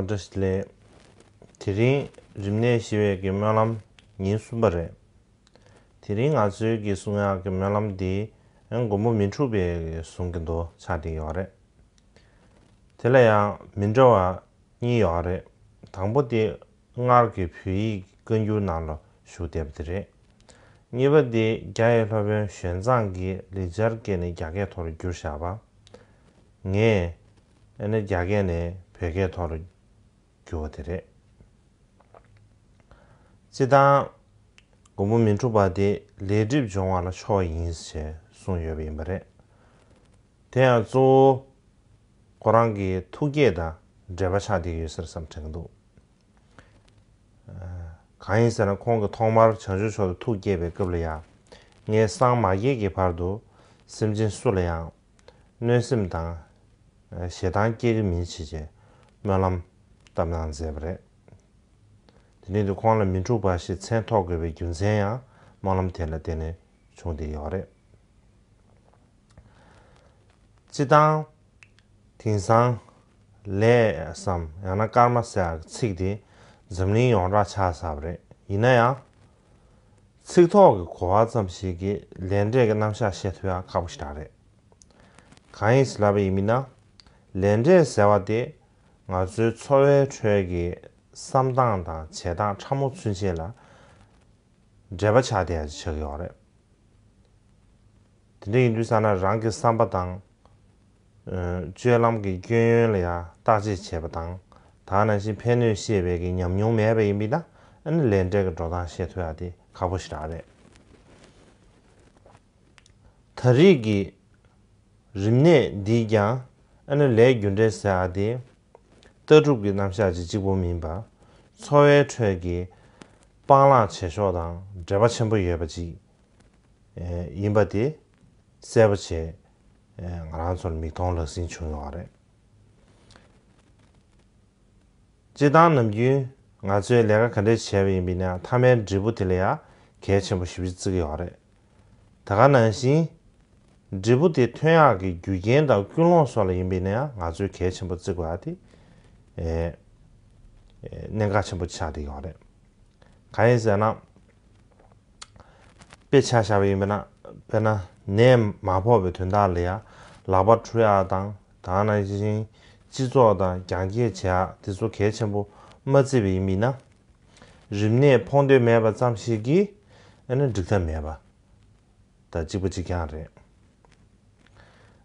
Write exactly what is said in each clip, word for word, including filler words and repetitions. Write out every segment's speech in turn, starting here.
བཀྲ་ཤིས་བདེ་ལེགས། དེ་རིང་རིམས་ནད་ཞི་བའི་གི་སྨོན་ལམ་ཉིན་གསུམ་པ་རེད། དེ་རིང་ང་ཚོའི་གི་གསུང་ཡག་གི་སྨོན་ལམ་འདི་མགོན་པོ་མི་འཁྲུགས་པའི་གི་གསུང་གི་མདོ་ཆགས་བསྡད་ཡོད་རེད། དེ་ལ་ཡང་མི་འདྲ་བ་གཉིས་ཡོད་རེད། དང་པོ་དེ་སྔར་གྱི་བོད་ཡིག་བཀའ་འགྱུར་ནང་ལ་བཞུགས་བསྡད་པ་དེ་རེད། གཉིས་པ་དེ་རྒྱ་ཡི་སློབ་དཔོན་ཞོན་ཙང་གིས་ལེགས་སྦྱར་སྐད་ནས་རྒྱ་སྐད་ཐོག་ལ་བསྒྱུར་བཞག་པ། ངས་ཨ་ནི་རྒྱ་སྐད་ནས་བོད་སྐད་ཐོག་ལ་བསྒྱུར་བ་དེ་རེད། སྤྱིར་བཏང་མགོན་པོ་མི་འཁྲུགས་པ་དེ་ལས་སྒྲིབ་སྦྱོང་བ་ལ་ཕྱོགས་ཡིན་ཞེས་གསུངས་ཡོད་པ་ཡིན་པ་རེད། དེ་ཡང་གཙོ་བོ་ཁོ་རང་གི་ཐུགས་བསྐྱེད་དང་འབྲེལ་བ་ཆགས་བསྡད་ཡོད་ཟེར་བསམ་དྲན་གྱི་འདུག་གང་ཡིན་ཟེར་ན་ཁོང་གིས་ཐོག་མར་བྱང་ཆུབ་མཆོག་ཏུ་ཐུགས་བསྐྱེད་པའི་སྐབས་ལ་ཡང་ངས་སངས་མ་རྒྱས་ཀྱི་བར་དུ་སེམས་ཅན་སུ་ལ་ཡང་གནོད་སེམས་དང་ཞེ་སྡང་སྐྱེ་གི་མིན་ཞེས་བྱས་སྨོན་ལམ་བཏབ་གནང་མཛད་པ་རེད། དེ་ནས་དུ་ཁོང་ལ་མི་འཁྲུགས་པ་ཞེས་མཚན་ཐོགས་དགོས་པའི་རྒྱུ་མཚན་ཡང་སྨོན་ལམ་དེ་ལ་བརྟེན་ནས་བྱུང་བསྡད་ཡོད་རེད། སྤྱིར་བཏང་། དེང་སང་། ལས་སམ་ཡང་ན་ཀརྨ་ཟེར་ཡག་གི་ཚིག་དེ་འཛམ་གླིང་ཡོངས་གྲགས་ཆགས་ཚར་བ་རེད། ཡིན་ན་ཡང་། ཚིག་ཐོག་གི་གོ་བ་ཙམ་ཞིག་གིས་ལས་འབྲས་ཀྱི་རྣམ་གཞག་བཤད་ཐུབ་ཡག་ཁག་པོ་ཞིག་རང་རེད། གང་ཡིན་ཟེར་ལབ་པ་ཡིན་མིན་ན། ལས་འབྲས་ཟེར་བ་དེ་ང་ཚོའི་འཚོ་བའི་ཁྲོད་ཀྱི་བསམ་སྟངས་དང་བྱེད་སྟངས་ཕྲ་མོ་ཚུན་ཆད་ལ་འབྲེལ་བ་ཆགས་བསྡད་ཡག་ཅིག་ཆགས་ཀྱི་ཡོད་རེད། དེ་འདྲ་ཡིན་དུས་ཙ་ན་རང་གི་བསམ་པ་དང་། ཨ། སྤྱོད་ལམ་གྱི་སྐྱོན་ཡོན་ལ་ཡང་བརྟག་དཔྱད་བྱས་པ་དང་། ད་ག་ནང་བཞིན་ཕན་གནོད་ཤེས་པའི་གི་ཉམས་མྱོང་མེད་པ་ཡིན་པས་ན་ཨ་ནི་ལས་འབྲས་ཀྱི་འགྲོ་སྟངས་ཤེས་ཐུབ་ཡག་དེ་ཁག་པོ་ཞིག་རང་རེད། ད་རེས་ཀྱི་རིམས་ནད་འདིས་ཀྱང་ཨ་ནི་ལས་རྒྱུ་འབྲས་ཟེར་ཡག་དེ་ལྟ་གྲུབ་ཀྱི་རྣམ་གཞག་ཅིག་གཅིག་པོ་མིན་པར་འཚོ་བའི་ཁྲོད་ཀྱི་སྤང་བླང་བྱེད་ཕྱོགས་དང་འབྲེལ་བ་ཆེན་པོ་ཡོད་པ་ཅིག་ཡིན་པ་དེ་གསལ་པོ་བྱས་ང་རང་ཚོར་མིག་མཐོང་ལག་ཟིན་བྱུང་ཡོད་རེད། སྤྱིར་བཏང་ནམ་རྒྱུན་ང་ཚོས་ལས་ཀ་ག་འདྲས་བྱས་པ་ཡིན་པ་ཡིན་ན་མཐའ་མའི་འབྲས་བུ་དེ་ལ་ཡང་གལ་ཆེན་པོ་ཞེ་པོ་ཅིག་བརྩི་གི་ཡོད་རེད། ད་ག་ནང་བཞིན། འབྲས་བུ་དེ་ཐོན་ཡག་གི་རྒྱུ་རྐྱེན་དང་ཀུན་སློང་སོགས་ལ་ཡིན་པ་ཡིན་ན་ཡང་ང་ཚོས་གལ་ཆེན་པོ་བརྩི་དགོས་ཡག་དེ། ཨེ། ཨེ། གནད་འགག་ཆེན་པོ་ཆགས་བསྡད་ཡོད་རེད། གང་ཡིན་ཟེར་ན། དཔེ་ཆ་བཞག་པ་ཡིན་པ་ན། དཔེར་ན་ནད་མ་ཕོག་པའི་དོན་དག་ལ་ཡང་ལག་པ་འཁྲུ་ཡག་དང་ད་ག་ནང་བཞིན་སྤྱི་ཚོགས་དང་རྒྱང་བཀྱེད་བྱེད་ཡག་དེ་ཚོ་གལ་ཆེན་པོ་མ་བརྩིས་པ་ཡིན་པ་ཡིན་ན། རིམས་ནད་ཕོག་འདོད་མེད་པ་ཙམ་ཞིག་གིས་ཨ་ནི་འགྲིག་ཐབས་མེད་པ་དང་གཅིག་པ་གཅིག་རྐྱང་རེད།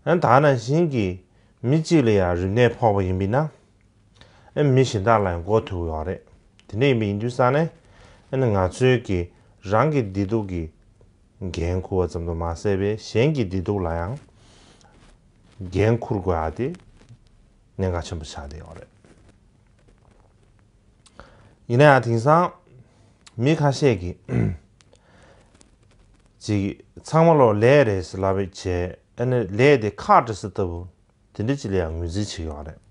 ཨ་ནི་ད་ག་ནང་བཞིན་གྱི་མི་གཅིག་ལ་ཡང་རིམས་ནད་ཕོག་པ་ཡིན་པ་ཡིན་ན། ཨ་ནི་མི་གཞན་དག་ལ་ཡང་འགོ་ཐུག་ཡོད་རེད། དེ་འདྲ་ཡིན་པ་ཡིན་དུས་ཙ་ནས་ཨ་ནི་ང་ཚོའི་གི་རང་གི་བདེ་སྡུག་གི་འགན་འཁུར་བ་ཙམ་དུ་མ་ཟད་པའི་གཞན་གྱི་བདེ་སྡུག་ལ་ཡང་འགན་འཁུར་དགོས་ཡག་དེ་གནད་འགག་ཆེན་པོ་ཆགས་བསྡད་ཡོད་རེད། ཡིན་ན་ཡང་དེང་སང་མི་ཁ་ཤས་ཀྱིས་ཅིག་ཚང་མ་ལོ་ལས་རེད་ཟེར་ལབ་པའི་བྱས་ཨ་ནི་ལས་དེ་ཁག་འདྲ་ཟེར་ལྟ་བུ་དེ་འདྲ་ཅིག་ལ་ཡང་ངོས་འཛིན་བྱེད་ཀྱི་ཡོད་རེད།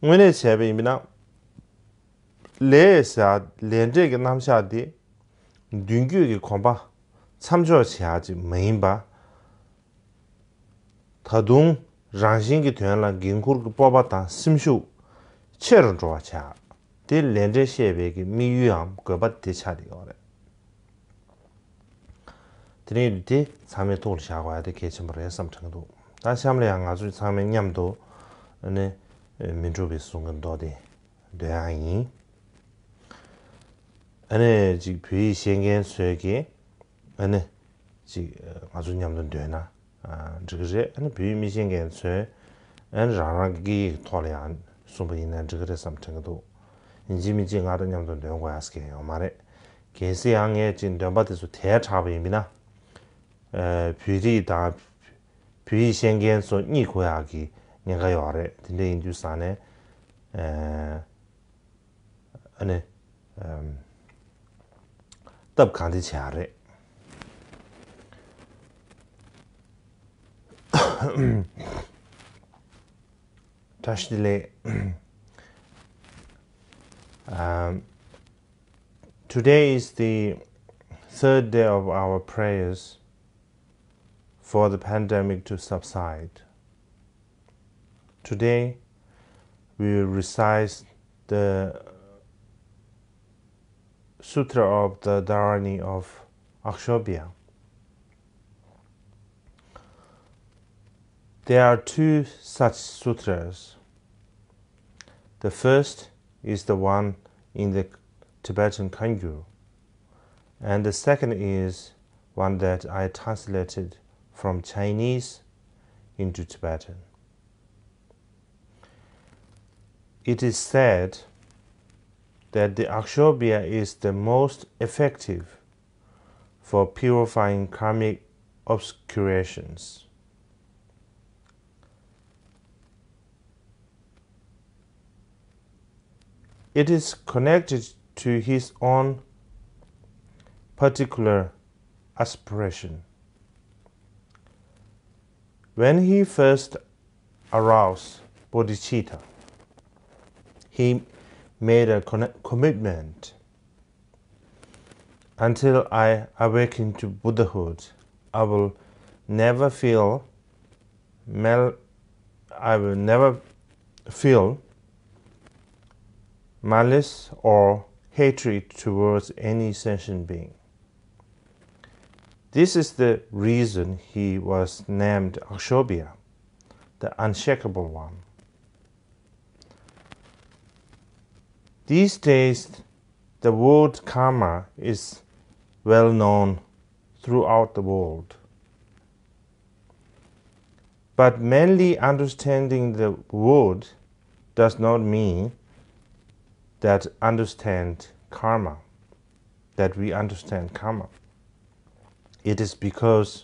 དངོས་གནས་བྱས་པ་ཡིན་ན་ལས་ཟེར་ལས་འབྲས་ཀྱི་རྣམ་གཞག་དེ་མདུན་སྐྱོད་ཀྱི་གོམ་པ་མཚམས་འཇོག་བྱེད་ཡག་ཅིག་མ་ཡིན་པ། ད་དུང་རང་བཞིན་གྱི་དོན་ལ་འགན་འཁུར་གྱི་སྤོབས་པ་དང་སེམས་ཤུགས་ཆེ་རུ་འགྲོ་བ་བྱ། དེ་ལས་འབྲས་བཤད་པའི་གི་དམིགས་ཡུལ་འམ་དགོས་པ་དེ་ཆགས་བསྡད་ཡོད་རེད། དེ་རིང་དེ་ཚང་མའི་ཐུགས་ལ་བཞག་དགོས་ཡ་དེ་གལ་ཆེན་པོ་རེད་བསམ་དྲན་གྱི་འདུག་ད་གཤམ་ལ་ཡང་ང་ཚོས་ཚང་མས་མཉམ་དུ་ཨ་ནི་མི་འཁྲུགས་པའི་གསུང་གི་མདོ་དེ་འདོན་ཡ་ཡིན། ཨ་ནི་ཅིག་བོད་ཡིག་ཤེས་མཁན་ཚོས་ཀྱིས་ཨ་ནི་ཅིག་ང་ཚོ་མཉམ་དུ་འདོན་ན་ཨ་འགྲིག་གི་རེད། ཨ་ནི་བོད་ཡིག་མི་ཤེས་མཁན་ཚོས་ཨ་ནི་རང་རང་གི་སྐད་ཡིག་ཐོག་ལ་ཡང་གསུངས་པ་ཡིན་ན་འགྲིག་གི་རེད་བསམ་དྲན་གྱི་འདུག་ཡིན་གཅིག་མིན་གཅིག་ང་དང་མཉམ་དུ་འདོན་དགོས་ཡ་ཟེར་མཁན་ཡོད་མ་རེད། གལ་སྲིད་ཡང་ངས་ཅིག་འདོན་པ་དེ་ཚོ་དལ་དྲགས་པ་ཡིན་པ་ན། ཨ་བོད་རིགས་དང་བོད་ཡིག་ཤེས་མཁན་ཚོ་གཉིད་ཁུག་ཡག་གི་ཉེན་ཁ་ཡོད་རེད། དེ་འདྲ་ཡིན་དུས་ཙ་ནས་ཨ་ཨ་ནི་ཨམ་སྟབས་གང་བདེ་བྱེད་ཡག་རེད། བཀྲ་ཤིས་བདེ་ལེགས། Um, today is the third day of our prayers for the pandemic to subside. Today, we will recite the Sutra of the Dharani of Akshobhya. There are two such sutras. The first is the one in the Tibetan Kangyur, and the second is one that I translated from Chinese into Tibetan. It is said that the Akshobhya is the most effective for purifying karmic obscurations. It is connected to his own particular aspiration. When he first aroused bodhicitta, he made a con- commitment. Until I awaken to Buddhahood, I will never feel mal- I will never feel malice or hatred towards any sentient being. This is the reason he was named Akshobhya, the unshakable one. These days, the word karma is well known throughout the world. But mainly understanding the word does not mean that understand karma, that we understand karma. It is because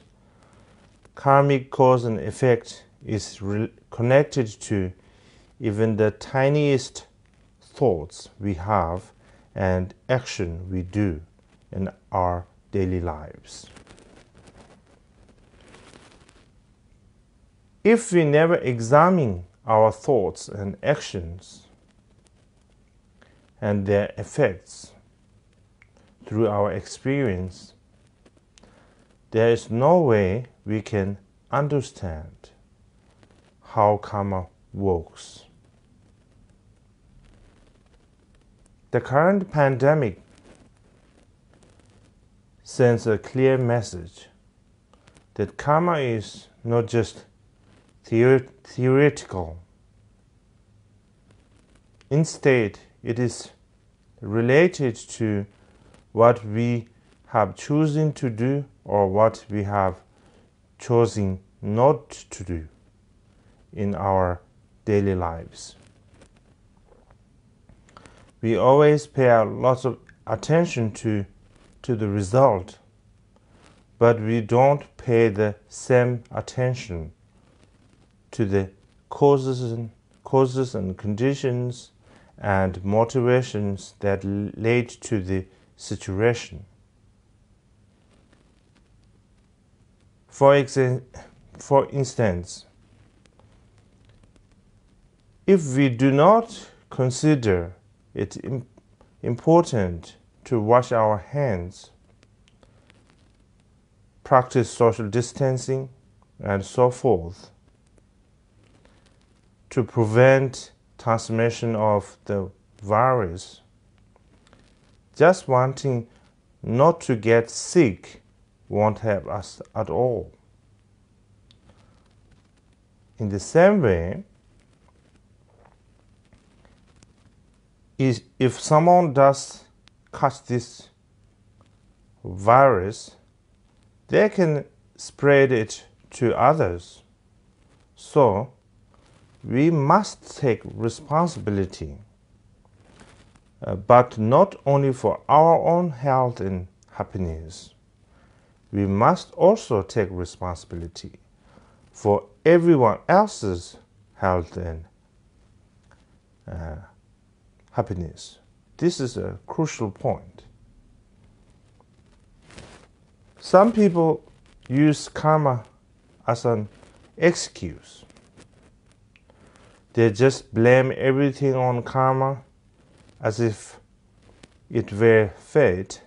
karmic cause and effect is re- connected to even the tiniest thoughts we have and action we do in our daily lives. If we never examine our thoughts and actions and their effects through our experience, there is no way we can understand how karma works. The current pandemic sends a clear message that karma is not just theor- theoretical. Instead, it is related to what we have chosen to do or what we have chosen not to do in our daily lives. We always pay a lot of attention to, to the result, but we don't pay the same attention to the causes and, causes and conditions and motivations that lead to the situation. For, exa- for instance, if we do not consider it im- important to wash our hands, practice social distancing, and so forth, to prevent transmission of the virus, just wanting not to get sick won't help us at all. In the same way, is if someone does catch this virus, they can spread it to others. So, we must take responsibility, uh, but not only for our own health and happiness. We must also take responsibility for everyone else's health and uh, happiness. This is a crucial point. Some people use karma as an excuse. They just blame everything on karma as if it were fate.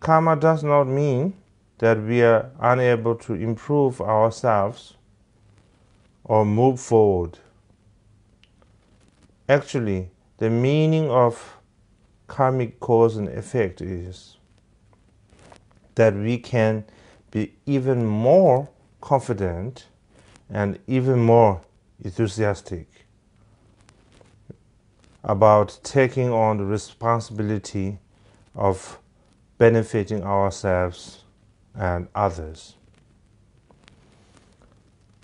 Karma does not mean that we are unable to improve ourselves or move forward. Actually, the meaning of karmic cause and effect is that we can be even more confident and even more enthusiastic about taking on the responsibility of benefiting ourselves and others.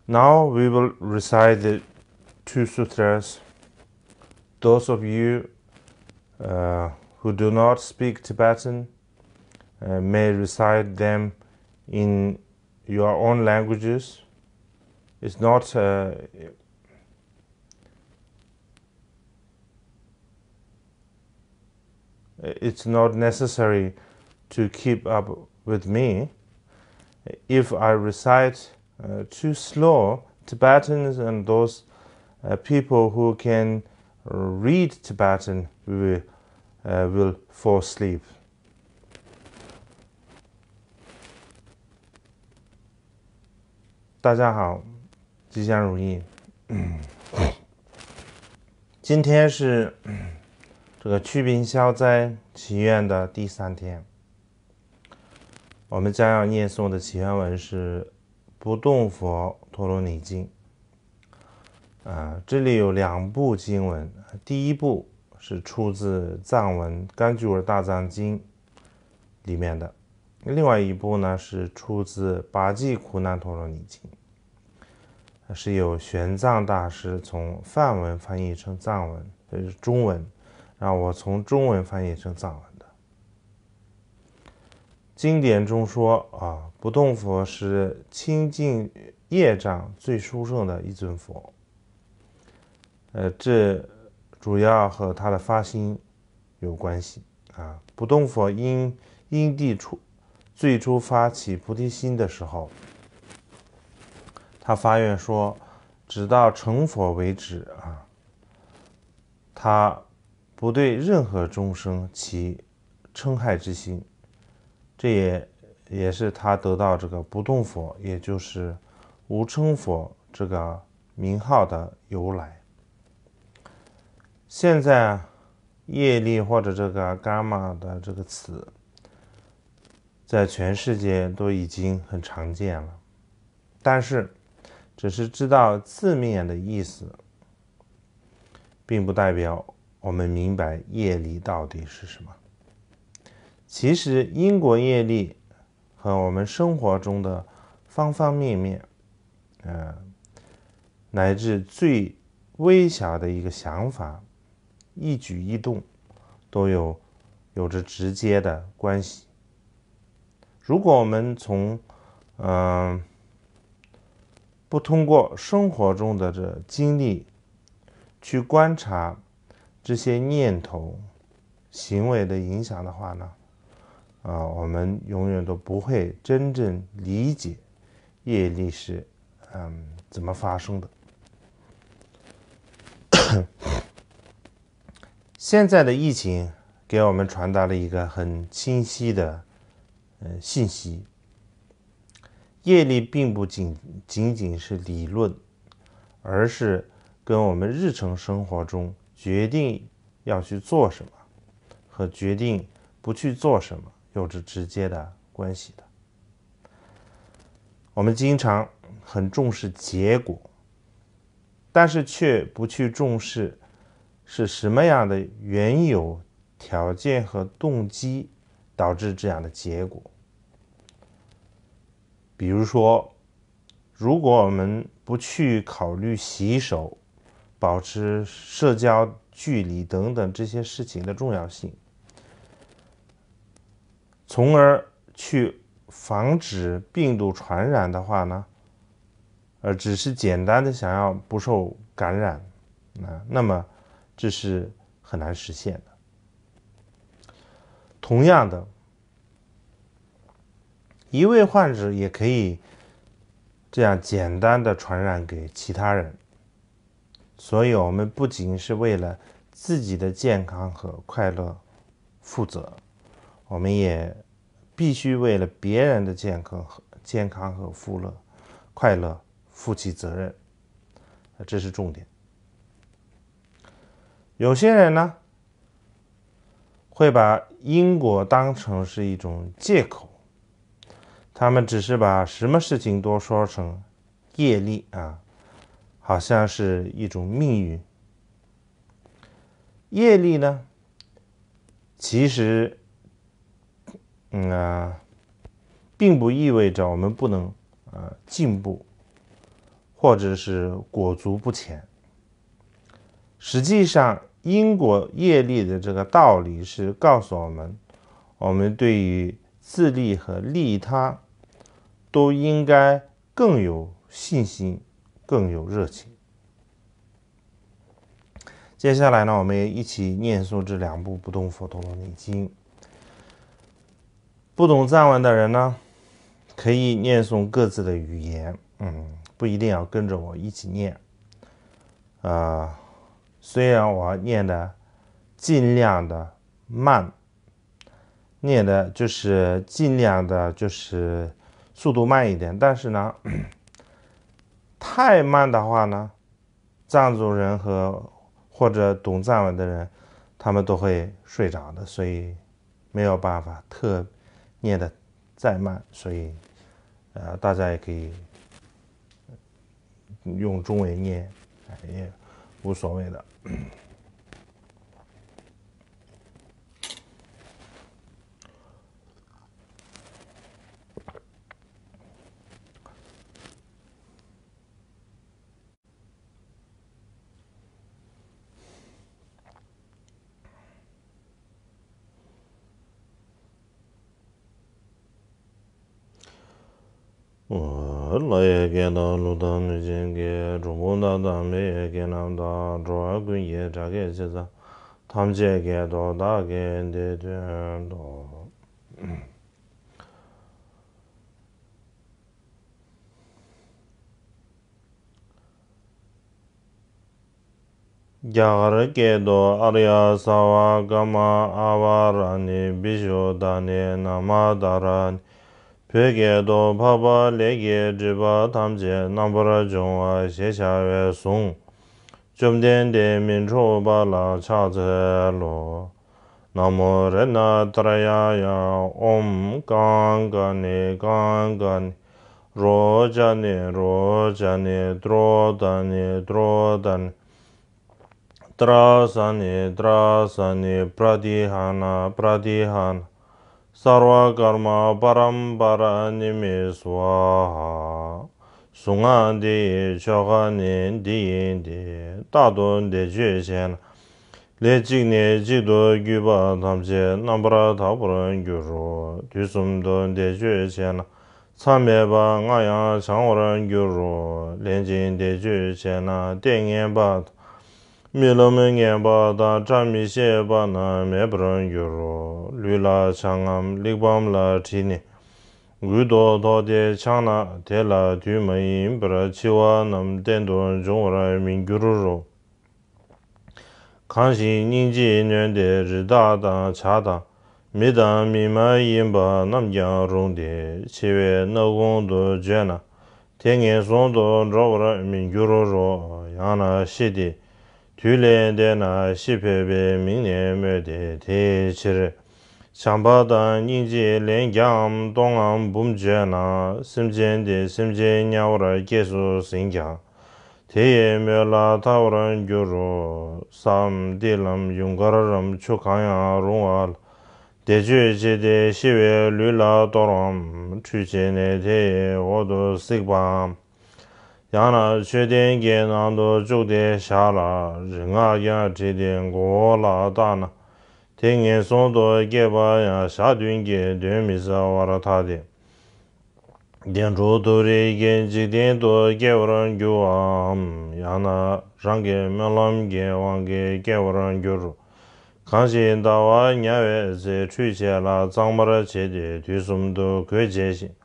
Now we will recite the two sutras. Those of you uh, who do not speak Tibetan uh, may recite them in your own languages. It's not uh, it's not necessary to keep up with me. If I recite uh, too slow, Tibetans and those uh, people who can read Tibetan will, uh, will fall asleep. 大家好，吉祥如意。今天是这个祛病消灾祈愿的第三天，我们将要念诵的祈愿文是《不动佛陀罗尼经》。啊，这里有两部经文，第一部是出自藏文《甘珠尔大藏经》里面的，另外一部呢是出自《八际苦难陀罗尼经》，是由玄奘大师从梵文翻译成藏文，这是中文，然后我从中文翻译成藏文的。经典中说啊，不动佛是清净业障最殊胜的一尊佛。呃，这主要和他的发心有关系啊。不动佛因因地初最初发起菩提心的时候，他发愿说，直到成佛为止啊，他不对任何众生起嗔害之心。这也也是他得到这个不动佛，也就是无嗔佛这个名号的由来。现在业力或者这个 karma 的这个词，在全世界都已经很常见了，但是只是知道字面的意思，并不代表我们明白业力到底是什么。其实因果业力和我们生活中的方方面面，呃，乃至最微小的一个想法、一举一动，都有有着直接的关系。如果我们从嗯、呃不通过生活中的这经历去观察这些念头、行为的影响的话呢，啊，我们永远都不会真正理解业力是嗯怎么发生的。现在的疫情给我们传达了一个很清晰的呃信息：业力并不仅仅仅是理论，而是跟我们日常生活中决定要去做什么和决定不去做什么有着直接的关系的。我们经常很重视结果，但是却不去重视是什么样的缘由、条件和动机导致这样的结果。比如说，如果我们不去考虑洗手、保持社交距离等等这些事情的重要性，从而去防止病毒传染的话呢，而只是简单的想要不受感染，啊，那么这是很难实现的。同样的，一位患者也可以这样简单的传染给其他人。所以我们不仅是为了自己的健康和快乐负责，我们也必须为了别人的健康和健康和富乐快乐负起责任。这是重点。有些人呢，会把因果当成是一种借口，他们只是把什么事情都说成业力啊，好像是一种命运。业力呢，其实，嗯啊，并不意味着我们不能呃进步，或者是裹足不前。实际上，因果业力的这个道理是告诉我们，我们对于自利和利他，都应该更有信心，更有热情。接下来呢，我们一起念诵这两部不动佛陀罗尼经。不懂藏文的人呢，可以念诵各自的语言，嗯，不一定要跟着我一起念。啊，虽然我念的尽量的慢，念的就是尽量的，就是速度慢一点，但是呢，太慢的话呢，藏族人和或者懂藏文的人，他们都会睡着的，所以没有办法特念的再慢，所以呃，大家也可以用中文念，也无所谓的。ལྷ་ཡི་སྐད་དང་ཀླུ་དང་གནོད་སྦྱིན་སྐད། གྲུལ་བུམ་དག་དང་མི་ཡི་སྐད་རྣམས་དང་། འགྲོ་བ་ཀུན་གྱི་སྒྲ་སྐད་ཇི་ཙམ། ཐམས་ཅད་སྐད་དུ་བདག་གིས་འདི་སྟོན་ཏོ། རྒྱ་གར་སྐད་དུ། ཨཱརྱ་སཱ་བ་ཀ་མ་ཨ་བ་ར་ཎི་བི་ཤུ་དྷ་ནི་ན་མ་དྷ་ར་ཎི། བོད་སྐད་དུ། འཕགས་པ་ལས་ཀྱི་སྒྲིབ་པ་ཐམས་ཅད་རྣམ་པར་སྦྱོང་བ་ཞེས་བྱ་བའི་གཟུངས། བཅོམ་ལྡན་འདས་མི་འཁྲུགས་པ་ལ་ཕྱག་འཚལ་ལོ། ན་མོ་རཏྣ་ཏྲ་ཡཱ་ཡ། ཨོཾ་ཀང་ཀ་ནི་ཀང་ཀ་ནི། རོ་ཙ་ནི་རོ་ཙ་ནི། ཏྲོ་ད་ནི་ཏྲོ་ད་ནི། ཏྲ་ས་ནི་ཏྲ་ས་ནི། པྲ་ཏི་ཧ་ན་པྲ་ཏི་ཧ་ན། སརྦ་ཀརྨ་པ་རམ་པ་ར་ནི་མི་སྭཱ་ཧཱ། གཟུངས་སྔགས་འདི་ཡི་ཆོ་ག་ནི་འདི་ཡིན་ཏེ། རྟག་ཏུ་བཟླས་བརྗོད་བྱས་ན། ལས་གཅིག་ནས་གཅིག་ཏུ་བརྒྱུད་པ་ཐམས་ཅད་རྣམ་པར་དག་པར་འགྱུར་རོ། དུས་གསུམ་དུ་བཟླས་བརྗོད་བྱས་ན། མཚམས་མེད་པ་ལྔ་ཡང་བྱང་བར་འགྱུར་རོ། ལན་གཅིག་བཟླས་བརྗོད་བྱས་ན། ལྟས་ངན་པ་དང་། རྨི་ལམ་ངན་པ་དང་། བཀྲ་མི་ཤིས་པ་རྣམས་མེད་པར་འགྱུར་རོ། ལུས་ལ་ཆང་ངམ་གླེགས་བམ་ལ་དྲིས་ནས། མགུལ་དུ་ཐོགས་ཏེ་འཆང་ན། དེ་ལ་དུས་མ་ཡིན་པར་འཆི་བ་རྣམས་གཏན་དུ་འབྱུང་བར་མི་འགྱུར་རོ། གང་ཞིག་སྙིང་རྗེས་ནོན་ཏེ། རི་དྭགས་དང་བྱ་དང་། མི་དང་མི་མ་ཡིན་པ་རྣམས་ཀྱང་རུང་སྟེ། འཆི་བའི་སྣ་ཁུང་དུ་འབྱོན་ན། དེ་ངན་སོང་དུ་འགྲོ་བར་མི་འགྱུར་རོ། ཡང་ན་ཤི་སྟེ། དུས་ལས་འདས་ན་ཤི་འཕོས་པའི་མིང་ནས་སྨོས་ཏེ། དེའི་ཕྱིར། བྱམས་པ་དང་སྙིང་རྗེས་ལན་བརྒྱའམ་སྟོང་ངམ་འབུམ་བརྗོད་ན། སེམས་ཅན་དེ་སེམས་ཅན་དམྱལ་བར་སྐྱེས་སུ་ཟིན་ཀྱང་། དེ་ཡི་མོད་ལ་ཐར་བར་འགྱུར་རོ། སའམ་ཏིལ་ལམ་ཡུངས་ཀར་རམ་ཆུ་གང་ཡང་རུང་བ་ལ་བཟླས་བརྗོད་བྱས་ཏེ། ཤི་བའི་ལུས་ལ་གཏོར་བའམ་ཁྲུས་བྱས་ནས་དེ་ཡི་འོག་ཏུ་གཟིགས་པའམ། ཡང་ན་མཆོད་རྟེན་གྱི་ནང་དུ་བཅུག་སྟེ་བཞག་ལ། རིག་སྔགས་ཀྱང་བྲིས་ཏེ་མགོ་བོ་ལ་བཏགས་ན། དེ་ངན་སོང་དུ་སྐྱེས་པ་ཡང་ཞག་བདུན་གྱི་གདོན་མི་ཟ་བར་ཐར་ཏེ། བདེ་འགྲོ་མཐོ་རིས་ཀྱི་འཇིག་རྟེན་དུ་སྐྱེ་བར་འགྱུར་བའམ། ཡང་ན་རང་གི་སྨོན་ལམ་གྱི་དབང་གིས་སྐྱེ་བར་འགྱུར་རོ། གང་ཞིག་ཟླ་བ་ཉ་བའི་ཚེ་ཁྲུས་བྱས་ལ་གཙང་མར་བྱས་ཏེ་དུས་གསུམ་དུ་གོས་བྱས་ཤིང་།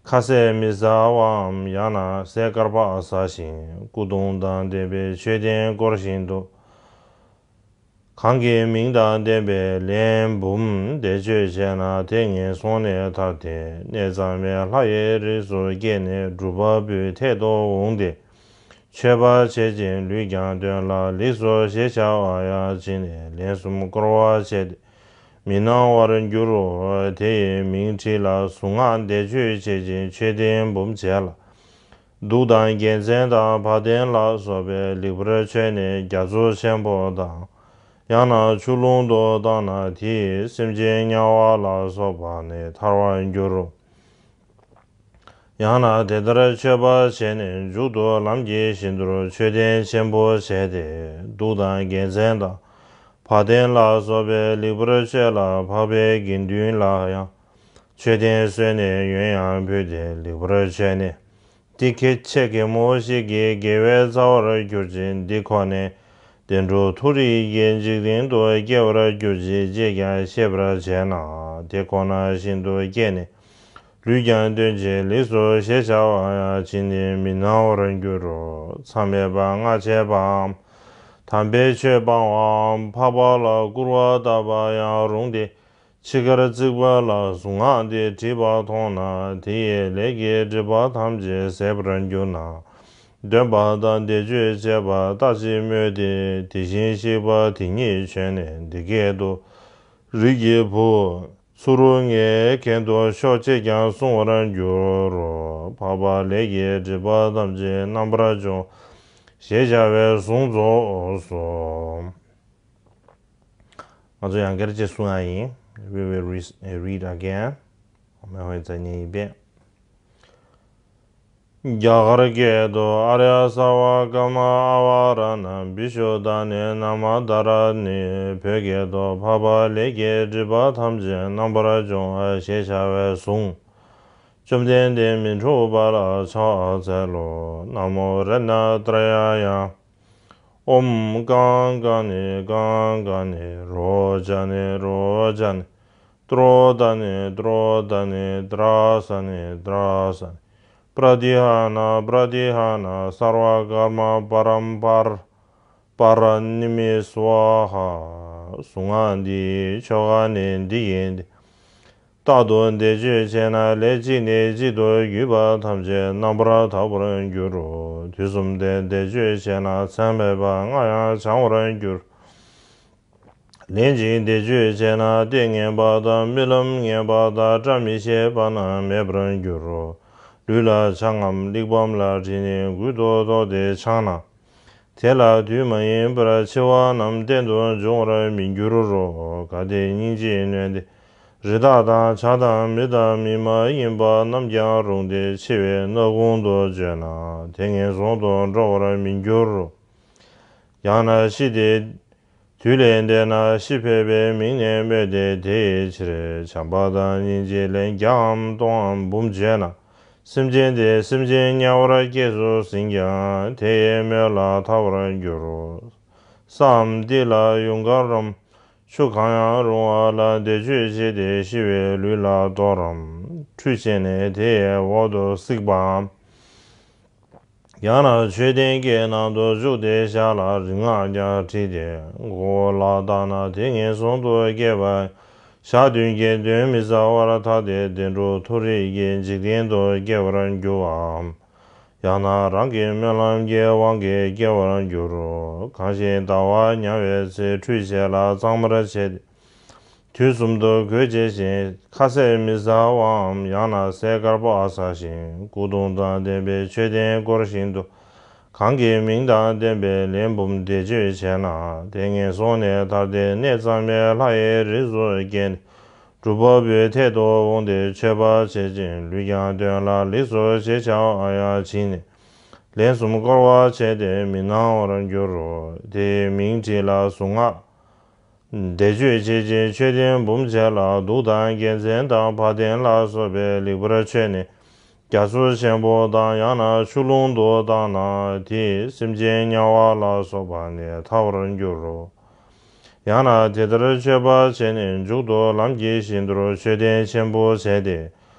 ཁ་ཟས་མི་ཟ་བའམ། ཡང་ན་ཟས་དཀར་པོ་ཟ་ཞིང་སྐུ་གདུང་དང་ལྡན་པའི་མཆོད་རྟེན་བསྐོར་བཞིན་དུ། གང་གི་མིང་དང་ལྡན་པའི་ལན་འབུམ་བཟླས་བརྗོད་བྱས་ན། དེ་ངན་སོང་ནས་ཐར་ཏེ། གནས་གཙང་མའི་ལྷ་ཡི་རིགས་སུ་སྐྱེས་ནས་སྒྲུབ་པ་པོའི་ཐད་དུ་འོངས་ཏེ། མཆོད་པ་བྱེད་ཅིང་ལུས་ཀྱང་སྟོན་ལ་ལེགས་སོ་ཞེས་བྱ་བ་ཡང་བྱིན་ནས་ལན་གསུམ་བསྐོར་བ་བྱས་ཏེ་མི་སྣང་བར་འགྱུར་རོ། དེ་ཡི་མིང་བྲིས་ལ་གཟུངས་སྔགས་བཟླས་བརྗོད་བྱེད་ཅིང་མཆོད་རྟེན་འབུམ་བྱས་ལ། གདུགས་དང་རྒྱལ་མཚན་དང་བ་དན་ལ་སོགས་པའི་ལེགས་པར་མཆོད་ནས་རྒྱ་མཚོ་ཆེན་པོ་དང་། ཡང་ན་ཆུ་ཀླུང་དུ་བཏང་ན་དེ་ཡིས་སེམས་ཅན་དམྱལ་བ་ལ་སོགས་པ་ནས་ཐར་བར་འགྱུར་རོ། ཡང་ན་དེ་ལྟར་མཆོད་པ་བྱས་ནས་མཇུག་ཏུ་ལམ་གྱི་བཞི་མདོར་མཆོད་རྟེན་ཆེན་པོ་བྱས་ཏེ་གདུགས་དང་རྒྱལ་མཚན་དང་བ་དན་ལ་སོགས་པའི་ལེགས་པར་མཆོད་ལ་འཕགས་པའི་དགེ་འདུན་ལ་ཡང་མཆོད་རྟེན་གསོལ་ནས་ཡོན་ཡང་ཕུལ་ཏེ་ལེགས་པར་མཆོད་ནས། འདི་སྐད་ཆེ་གེ་མོ་ཞིག་གིས་དགེ་བའི་རྩ་བར་གྱུར་ཅིང་འདི་ཁོ་ནས་བདེ་འགྲོ་མཐོ་རིས་ཀྱི་འཇིག་རྟེན་དུ་སྐྱེ་བར་གྱུར་ཅིག་ཅེས་ཀྱང་ཤེས་པར་བྱས་ན་དེ་ཁོ་ན་བཞིན་དུ་སྐྱེས་ནས་ལུས་ཀྱང་སྟོན་ཅིང་ལེགས་སོ་ཞེས་བྱ་བ་ཡང་བྱིན་ནས་མི་སྣང་བར་འགྱུར་རོ། མཚམས་མེད་པར་སྔགས་བྱེད་པའམ། དམ་པའི་ཆོས་སྤང་བའམ། འཕགས་པ་ལ་སྐུར་བ་བཏབ་པ་ཡང་རུང་སྟེ། འཆི་ཁར་བརྩིགས་པ་ལ་གཟུངས་སྔགས་འདི་བྲིས་པ་མཐོང་ན་དེ་ཡི་ལས་ཀྱི་སྒྲིབ་པ་ཐམས་ཅད་ཟད་པར་འགྱུར་ན། འདོན་པ་དང་བཟླས་བརྗོད་བྱེད་པ་ལྟ་ཅི་སྨོས་ཏེ་དེ་བཞིན་གཤེགས་པ་དེ་ཉིད་བྱོན་ནས་འདི་སྐད་དུ། རིགས་ཀྱི་བུ། ཚུར་ངའི་གན་དུ་ཤོག་ཅེས་ཀྱང་གསུང་བར་འགྱུར་རོ། འཕགས་པ་ལས་ཀྱི་སྒྲིབ་པ་ཐམས་ཅད་རྣམ་པར་སྦྱོང་ཞེས་བྱ་བའི་གཟུངས་རྫོགས་སོ། ང་ཚོ་ཡང་བསྐྱར་ཅིག་གསུང་ཡ་ཡིན། We will re- read again. རྒྱ་གར་སྐད་དུ། ཨཱརྱ་སརྦ་ཀརྨ་ཨ་བ་ར་ཎ་བི་ཤུདྡྷ་ནི་ན་མ་དྷ་ར་ཎི། བོད་སྐད་དུ། འཕགས་པ་ལས་ཀྱི་སྒྲིབ་པ་ཐམས་ཅད་རྣམ་པར་སྦྱོང་བ་ཞེས་བྱ་བའི་གཟུངས། བཅོམ་ལྡན་འདས་མི་འཁྲུགས་པ་ལ་ཕྱག་འཚལ་ལོ། ན་མོ་རཏྣ་ཏྲ་ཡཱ་ཡ། ཨོཾ་ཀང་ཀ་ནི་ཀང་ཀ་ནི་རོ་ཙ་ནི་རོ་ཙ་ནི་ཏྲོ་ཙ་ནི་ཏྲོ་ཙ་ནི་ཏྲ་ཙ་ནི་ཏྲ་ཙ་ནི། པྲ་ཏི་ཧ་ན་པྲ་ཏི་ཧ་ན་སརྦ་ཀརྨ་པ་རམ་པར་པ་ར་ཎི་མེ་སྭཱ་ཧཱ། གཟུངས་སྔགས་འདིའི་ཆོ་ག་ནི་འདི་ཡིན་ཏེ། རྟག་ཏུ་བཟླས་བརྗོད་བྱས་ན་ལས་གཅིག་ནས་གཅིག་ཏུ་བརྒྱུད་པ་ཐམས་ཅད་རྣམ་པར་དག་པར་འགྱུར་རོ། དུས་གསུམ་དུ་བཟླས་བརྗོད་བྱས་ན་མཚམས་མེད་པར་སྔར་ཡང་བྱང་བར་འགྱུར། ལན་གཅིག་བཟླས་བརྗོད་བྱས་ན་ལྟས་ངན་པ་དང་རྨི་ལམ་ངན་པ་དང་བཀྲ་མི་ཤིས་པ་རྣམས་མེད་པར་འགྱུར་རོ། ལུས་ལ་ཆང་ངམ་གླེགས་བམ་ལ་དྲིལ་ནས་མགུལ་དུ་གཏོར་ཏེ་འཆང་ན། དེ་ལ་དུས་མ་ཡིན་པར་འཆི་བ་རྣམས་གཏན་དུ་འབྱུང་བར་མི་འགྱུར་རོ། གལ་ཏེ་སྙིང་རྗེས་ནོན་ཏེ། རི་དྭགས་དང་བྱ་དང་མི་དང་མི་མ་ཡིན་པ་རྣམས་ཀྱང་རུང་སྟེ་འཆི་བའི་སྣ་ཁུང་དུ་བྱོན་ན་དེ་ངན་སོང་དུ་འགྲོ་བར་མི་འགྱུར་རོ། ཡང་ན་ཤི་སྟེ། དུས་ལས་འདས་ན་ཤི་འཕོས་པའི་མིང་ནས་སྨོས་ཏེ་དེ་ཡི་ཕྱིར་བྱམས་པ་དང་སྙིང་རྗེ་ལན་བརྒྱའམ་སྟོང་འམ་འབུམ་བརྗོད་ན། སེམས་ཅན་དེ་སེམས་ཅན་དམྱལ་བར་སྐྱེས་སུ་ཟིན་ཀྱང་དེ་ཡི་མོད་ལ་ཐར་བར་འགྱུར་རོ། སའམ་ཏི་ལ་ཡུངས་ཀར་རམ། ཆུ་གང་ཡང་རུང་བ་ལ་བཟླས་བརྗོད་བྱས་ཏེ་ཤི་བའི་ལུས་ལ་གཏོར་རམ། ཁྲུས་བྱས་ནས་དེ་ཡི་འོག་ཏུ་བསྲེགས་པའམ། ཡང་ན་མཆོད་རྟེན་གྱི་ནང་དུ་བཅུག་སྟེ་བཞག་ལ་རིག་སྔགས་ཀྱང་བྲིས་ཏེ་མགོ་བོ་ལ་བཏགས་ན་དེ་ངན་སོང་དུ་སྐྱེས་པ་ཞག་བདུན་གྱི་གདོན་མི་ཟ་བར་ཐར་ཏེ་བདེ་འགྲོ་མཐོ་རིས་ཀྱི་འཇིག་རྟེན་དུ་སྐྱེ་བར་འགྱུར་བའམ། ཡང་ན་རང་གི་སྨོན་ལམ་གྱི་དབང་གིས་སྐྱེ་བར་འགྱུར་རོ། གང་ཞིག་ཟླ་བ་ཉ་བའི་ཚེ་ཁྲུས་བྱས་ལ་གཙང་མར་བྱས་ཏེ། དུས་གསུམ་དུ་གོས་བཅས་ཤིང་ཁ་ཟས་མི་ཟ་བའམ། ཡང་ན་ཟས་དཀར་པོ་ཟ་ཞིང་སྐུ་གདུང་དང་ལྡན་པའི་མཆོད་རྟེན་བསྐོར་བཞིན་དུ། གང་གི་མིང་དང་ལྡན་པའི་ལན་འབུམ་བཟླས་བརྗོད་བྱས་ན་དེ་ངན་སོང་ནས་ཐར་ཏེ་གནས་གཙང་མའི་ལྷ་ཡི་རིགས་སུ་སྐྱེས་ནས། སྒྲུབ་པ་པོའི་ཐད་དུ་འོངས་ཏེ་མཆོད་པ་བྱེད་ཅིང་ལུས་ཀྱང་སྟོན་ལ་ལེགས་སོ་ཞེས་བྱ་བ་ཡང་བྱིན་ནས། ལན་གསུམ་བསྐོར་བ་བྱས་ཏེ་མི་སྣང་བར་འགྱུར་རོ། དེའི་མིང་བྲིས་ལ་གཟུངས་སྔགས། བཟླས་བརྗོད་བྱེད་ཅིང་མཆོད་རྟེན་འབུམ་བྱས་ལ་གདུགས་དང་རྒྱལ་མཚན་དང་བ་དན་ལ་སོགས་པའི་ལེགས་པར་མཆོད་ནས། རྒྱ་མཚོ་ཆེན་པོ་དང་ཡང་ན་ཆུ་ཀླུང་དུ་བཏང་ན་དེས་སེམས་ཅན་དམྱལ་བ་ལ་སོགས་པ་ནས་ཐར་བར་འགྱུར་རོ། ཡང་ན་དེ་ལྟར་མཆོད་པ་བྱས་ནས་མཇུག་ཏུ་ལམ་གྱི་བཞི་མདོར་མཆོད་རྟེན་ཆེན་པོ་བྱས་ཏེ།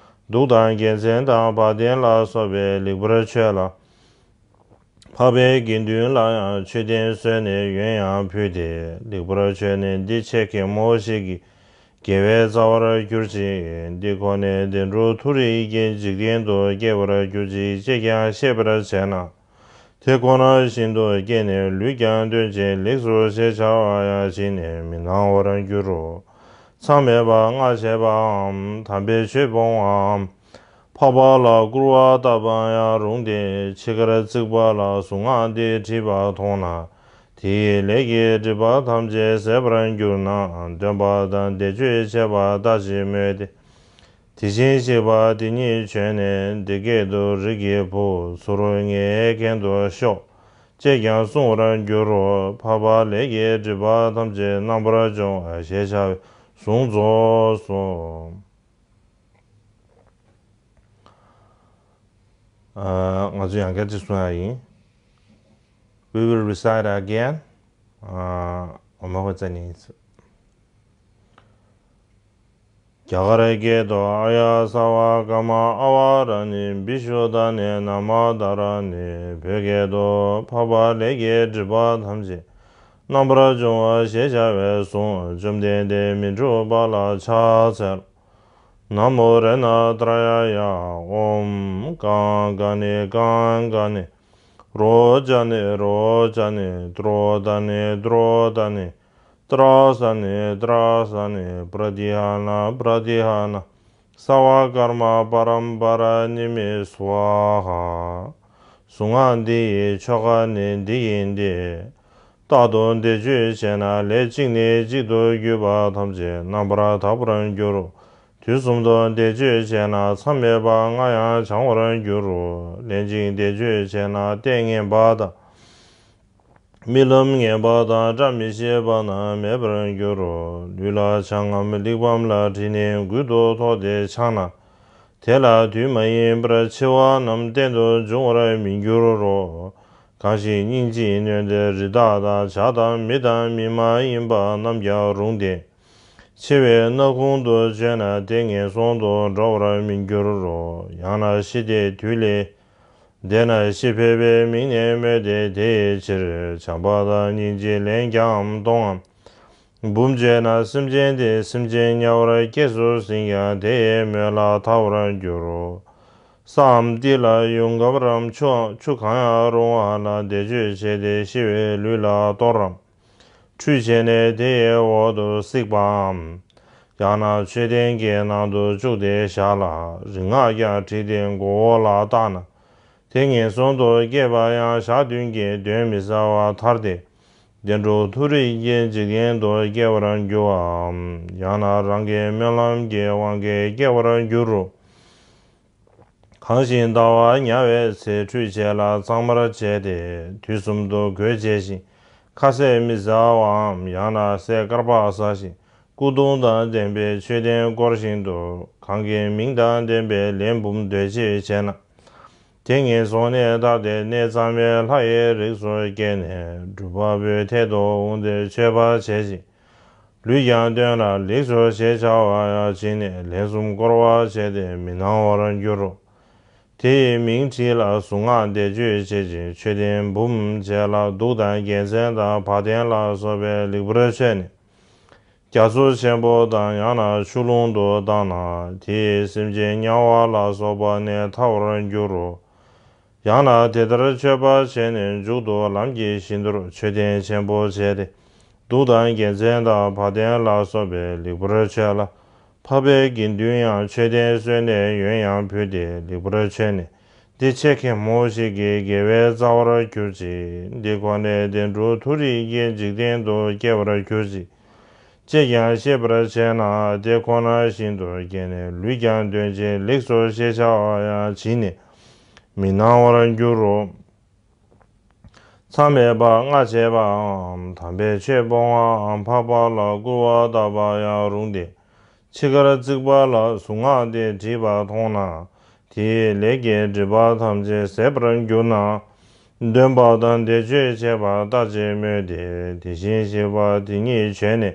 གདུགས་དང་རྒྱལ་མཚན་དང་བ་དན་ལ་སོགས་པའི་ལེགས་པར་མཆོད་ལ། འཕགས་པའི་དགེ་འདུན་ལ་ཡང་མཆོད་རྟེན་གསོལ་ནས་ཡོན་ཡང་ཕུལ་ཏེ་ལེགས་པར་མཆོད་ནས་འདི་ཆེ་གེ་མོ་ཞིག་གིས་དགེ་བའི་རྩ་བར་གྱུར་ཅིག་འདི་ཁོ་ནས་བདེ་འགྲོ་མཐོ་རིས་ཀྱི་འཇིག་རྟེན་དུ་སྐྱེ་བར་གྱུར་ཅིག་ཅེས་ཀྱང་ཤེས་པར་བྱས་ན། དེ་ཁོ་ན་བཞིན་དུ་སྐྱེས་ནས་ལུས་ཀྱང་སྟོན་ཅིང་ལེགས་སོ་ཞེས་བྱ་བ་ཡང་བྱིན་ནས་མི་སྣང་བར་འགྱུར་རོ། མཚམས་མེད་པར་སྔགས་བྱས་པའམ་དམ་པའི་ཆོས་སྤོང་བའམ། འཕགས་པ་ལ་སྐུར་བ་བཏབ་པ་ཡང་རུང་སྟེ། འཆི་ཁར་བརྩིགས་པ་ལ་གཟུངས་སྔགས་འདི་བྲིས་པ་མཐོང་ན། དེ་ཡི་ལས་ཀྱི་སྒྲིབ་པ་ཐམས་ཅད་ཟད་པར་འགྱུར་ན། འདོན་པ་དང་བཟླས་བརྗོད་བྱས་པ་ལྟ་ཅི་སྨོས་ཏེ། དེ་བཞིན་གཤེགས་པ་དེ་ཉིད་བྱོན་ནས། འདི་སྐད་དུ། རིགས་ཀྱི་བུ། ཚུར་ངའི་གན་དུ་ཤོག །ཅེས་ཀྱང་གསུང་བར་འགྱུར་རོ། འཕགས་པ་ལས་ཀྱི་སྒྲིབ་པ་ཐམས་ཅད་རྣམ་པར་སྦྱོང་བ་ཞེས་བྱ་བའི་གཟུངས་རྫོགས་སོ། ཨ། ང་ཚོས་ཡང་བསྐྱར་ཅིག་གསུང་ཡ་ཡིན། We will recite again. ཨ། འོ་མ་ཧོ་ཙ་ནི། རྒྱ་གར་སྐད་དུ། ཨཱརྱ་ས་བ་ཀརྨ་ཨ་བ་ར་ཎི། བི་ཤུ་དྷ་ནི་ན་མ་དྷ་ར་ཎི། བོད་སྐད་དུ། འཕགས་པ་ལས་ཀྱི་སྒྲིབ་པ་ཐམས་ཅད་རྣམ་པར་སྦྱོང་བ་ཞེས་བྱ་བའི་གཟུངས་བཅོམ་ལྡན་འདས་མི་འཁྲུགས་པ་ལ་ཕྱག་འཚལ། ན་མོ་རཏྣ་ཏྲ་ཡ་ཡ། ཨོཾ་ཀ་ག་ནི་ཀ་ག་ནི། རོ་ཙ་ནི་རོ་ཙ་ནི། ཏྲོ་དྷ་ནི་ཏྲོ་དྷ་ནི། ཏྲ་ས་ནི་ཏྲ་ས་ནི། པྲ་ཏི་ཧ་ན་པྲ་ཏི་ཧ་ན། ས་བ་ཀརྨ་པ་རམ་པ་ར་ཎི་མེ་སྭཱ་ཧཱ། གཟུངས་སྔགས་འདི་ཡི་ཆོ་ག་ནི་འདི་ཡིན་ཏེ། རྟག་ཏུ་བཟླས་བརྗོད་བྱས་ན་ལས་གཅིག་ནས་གཅིག་ཏུ་བརྒྱུད་པ་ཐམས་ཅད་རྣམ་པར་དག་པར་འགྱུར་རོ། དུས་གསུམ་དུ་བཟླས་བརྗོད་བྱས་ན་མཚམས་མེད་པར་སྔར་ཡང་བྱང་བར་འགྱུར་རོ། ལན་གཅིག་བཟླས་བརྗོད་བྱས་ན་ལྟས་ངན་པ་དང་། རྨི་ལམ་ངན་པ་དང་བཀྲ་མི་ཤིས་པ་རྣམས་མེད་པར་འགྱུར་རོ། ལུས་ལ་ཆང་ངམ་གླེགས་བམ་ལ་དྲིལ་ནས་མགུལ་དུ་ཐོགས་ཏེ་འཆང་ན། དེ་ལ་དུས་མ་ཡིན་པར་འཆི་བ་རྣམས་གཏན་དུ་འབྱུང་བར་མི་འགྱུར་རོ། གང་ཞིག་སྙིང་རྗེས་ནོན་ཏེ་རི་དྭགས་དང་བྱ་དང་མི་དང་མི་མ་ཡིན་པ་རྣམས་ཀྱང་རུང་སྟེ། འཆི་བའི་སྣ་ཁུང་དུ་བྱོན་ན་དེ་ངན་སོང་དུ་འགྲོ་བར་མི་འགྱུར་རོ། ཡང་ན་ཤི་སྟེ་དུས་ལས་འདས་ན་ཤི་འཕོས་པའི་མིང་ནས་སྨོས་ཏེ། དེ་ཡི་ཕྱིར་བྱམས་པ་དང་སྙིང་རྗེ་ལན་བརྒྱའམ་སྟོང་ངམ་འབུམ་བརྗོད་ན། སེམས་ཅན་དེ་སེམས་ཅན་དམྱལ་བར་སྐྱེས་སུ་ཟིན་ཀྱང་དེ་ཡི་མོད་ལ་ཐར་བར་འགྱུར་རོ། སའམ་ཏི་ལ་ཡུངས་ཀར་རམ་ཆུ་ཆུ་གང་ཡང་རུང་བ་ལ་བཟླས་བརྗོད་བྱས་ཏེ་ཤི་བའི་ལུས་ལ་གཏོར་རམ། ཁྲུས་བྱས་ནས་དེ་ཡི་འོག་ཏུ་བསྲེགས་པའམ། ཡང་ན་མཆོད་རྟེན་གྱི་ནང་དུ་བཅུག་སྟེ་བཞག་ལ། རིག་སྔགས་ཀྱང་བྲིས་ཏེ་མགོ་བོ་ལ་བཏགས་ན། དེ་ངན་སོང་དུ་སྐྱེས་པ་ཡང་ཞག་བདུན་གྱིས་གདོན་མི་ཟ་བར་ཐར་ཏེ། བདེ་འགྲོ་མཐོ་རིས་ཀྱི་འཇིག་རྟེན་དུ་སྐྱེ་བར་འགྱུར་བའམ། ཡང་ན་རང་གི་སྨོན་ལམ་གྱི་དབང་གིས་སྐྱེ་བར་འགྱུར་རོ། གང་ཞིག་ཟླ་བ་ཉ་བའི་ཚེ་ཁྲུས་བྱས་ལ་གཙང་མར་བྱས་ཏེ་དུས་གསུམ་དུ་གོས་བྱས་ཤིང་ཁ་ཟས་མི་ཟ་བའམ། ཡང་ན་ཟས་དཀར་པོ་ཟ་ཞིང་སྐུ་གདུང་དང་ལྡན་པའི་མཆོད་རྟེན་བསྐོར་བཞིན་དུ་གང་གི་མིང་དང་ལྡན་པའི་ལན་འབུམ་བཟླས་བརྗོད་བྱས་ན། དེ་ངན་སོང་ནས་ཐར་ཏེ་གནས་གཙང་མའི་ལྷ་ཡི་རིགས་སུ་སྐྱེས་ནས་སྒྲུབ་པ་པོའི་ཐད་དུ་འོངས་ཏེ་མཆོད་པ་བྱས་ཤིང་། ལུས་ཀྱང་སྟོན་ལ་ལེགས་སོ་ཞེས་བྱ་བ་ཡང་བྱིན་ནས་ལན་གསུམ་བསྐོར་བ་བྱས་ཏེ་མི་སྣང་བར་འགྱུར་རོ། དེ་ཡི་མིང་བྲིས་ལ་གཟུངས་སྔགས་བཟླས་བརྗོད་བྱེད་ཅིང་མཆོད་རྟེན་འབུམ་བྱས་ལ་གདུགས་དང་རྒྱལ་མཚན་དང་བ་དན་ལ་སོགས་པས་ལེགས་པར་མཆོད་ནས། རྒྱ་མཚོ་ཆེན་པོ་དང་ཡང་ན་ཆུ་ཀླུང་དུ་བཏང་ན་དེ་ཡི་སེམས་ཅན་དམྱལ་བ་ལ་སོགས་པ་ནས་ཐར་བར་འགྱུར་རོ། ཡང་ན་དེ་ལྟར་མཆོད་པ་བྱས་ནས་མཇུག་ཏུ་ལམ་གྱི་བཞི་མདོར་མཆོད་རྟེན་ཆེན་པོ་བྱས་ཏེ། གདུགས་དང་རྒྱལ་མཚན་དང་བ་དན་ལ་སོགས་པས་ལེགས་པར་མཆོད་ལ། འཕགས་པའི་དགེ་འདུན་ཡང་མཆོད་རྟེན་གསོལ་ནས་ཡོན་ཡང་ཕུལ་ཏེ་ལེགས་པར་མཆོད་ནས། འདི་ཆེ་གེ་མོ་ཞིག་གི་དགེ་བའི་རྩ་བར་གྱུར་ཅིག །འདི་ཁོ་ནས་བདེ་འགྲོ་མཐོ་རིས་ཀྱི་འཇིག་རྟེན་དུ་སྐྱེ་བར་གྱུར་ཅིག །ཅེས་ཀྱང་ཤེས་པར་བྱས་ན་དེ་ཁོ་ན་བཞིན་དུ་སྐྱེས་ནས་ལུས་ཀྱང་སྟོན་ཅིང་ལེགས་སོ་ཞེས་བྱ་བ་ཡང་བྱིན་ནས་མི་སྣང་བར་འགྱུར་རོ། མཚམས་མེད་པར་སྔགས་བྱས་པའམ། དམ་པའི་ཆོས་སྤོང་བའམ། འཕགས་པ་ལ་སྐུར་བ་བཏབ་པ་ཡང་རུང་སྟེ། འཆི་ཁར་བརྩིགས་པ་ལ་གཟུངས་སྔགས་འདི་བྲིས་པ་མཐོང་ན། དེའི་ལས་ཀྱི་སྒྲིབ་པ་ཐམས་ཅད་ཟད་པར་འགྱུར་ན། འདོན་པ་དང་བཟླས་བརྗོད་བྱས་པ་ལྟ་ཅི་སྨོས་ཏེ། དེ་བཞིན་གཤེགས་པ་དེ་ཉིད་བྱོན་ནས།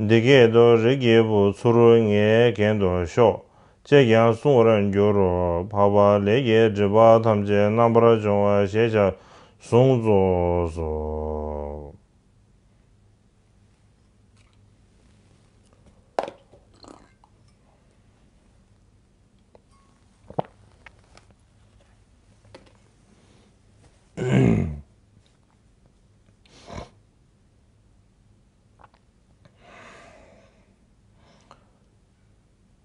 འདི་སྐད་དུ། རིགས་ཀྱི་བུ། ཚུར་ངའི་གན་དུ་ཤོག །ཅེས་ཀྱང་གསུང་བར་འགྱུར་རོ། འཕགས་པ་ལས་ཀྱི་སྒྲིབ་པ་ཐམས་ཅད་རྣམ་པར་སྦྱོང་བ་ཞེས་བྱ་བའི་གཟུངས་རྫོགས་སོ།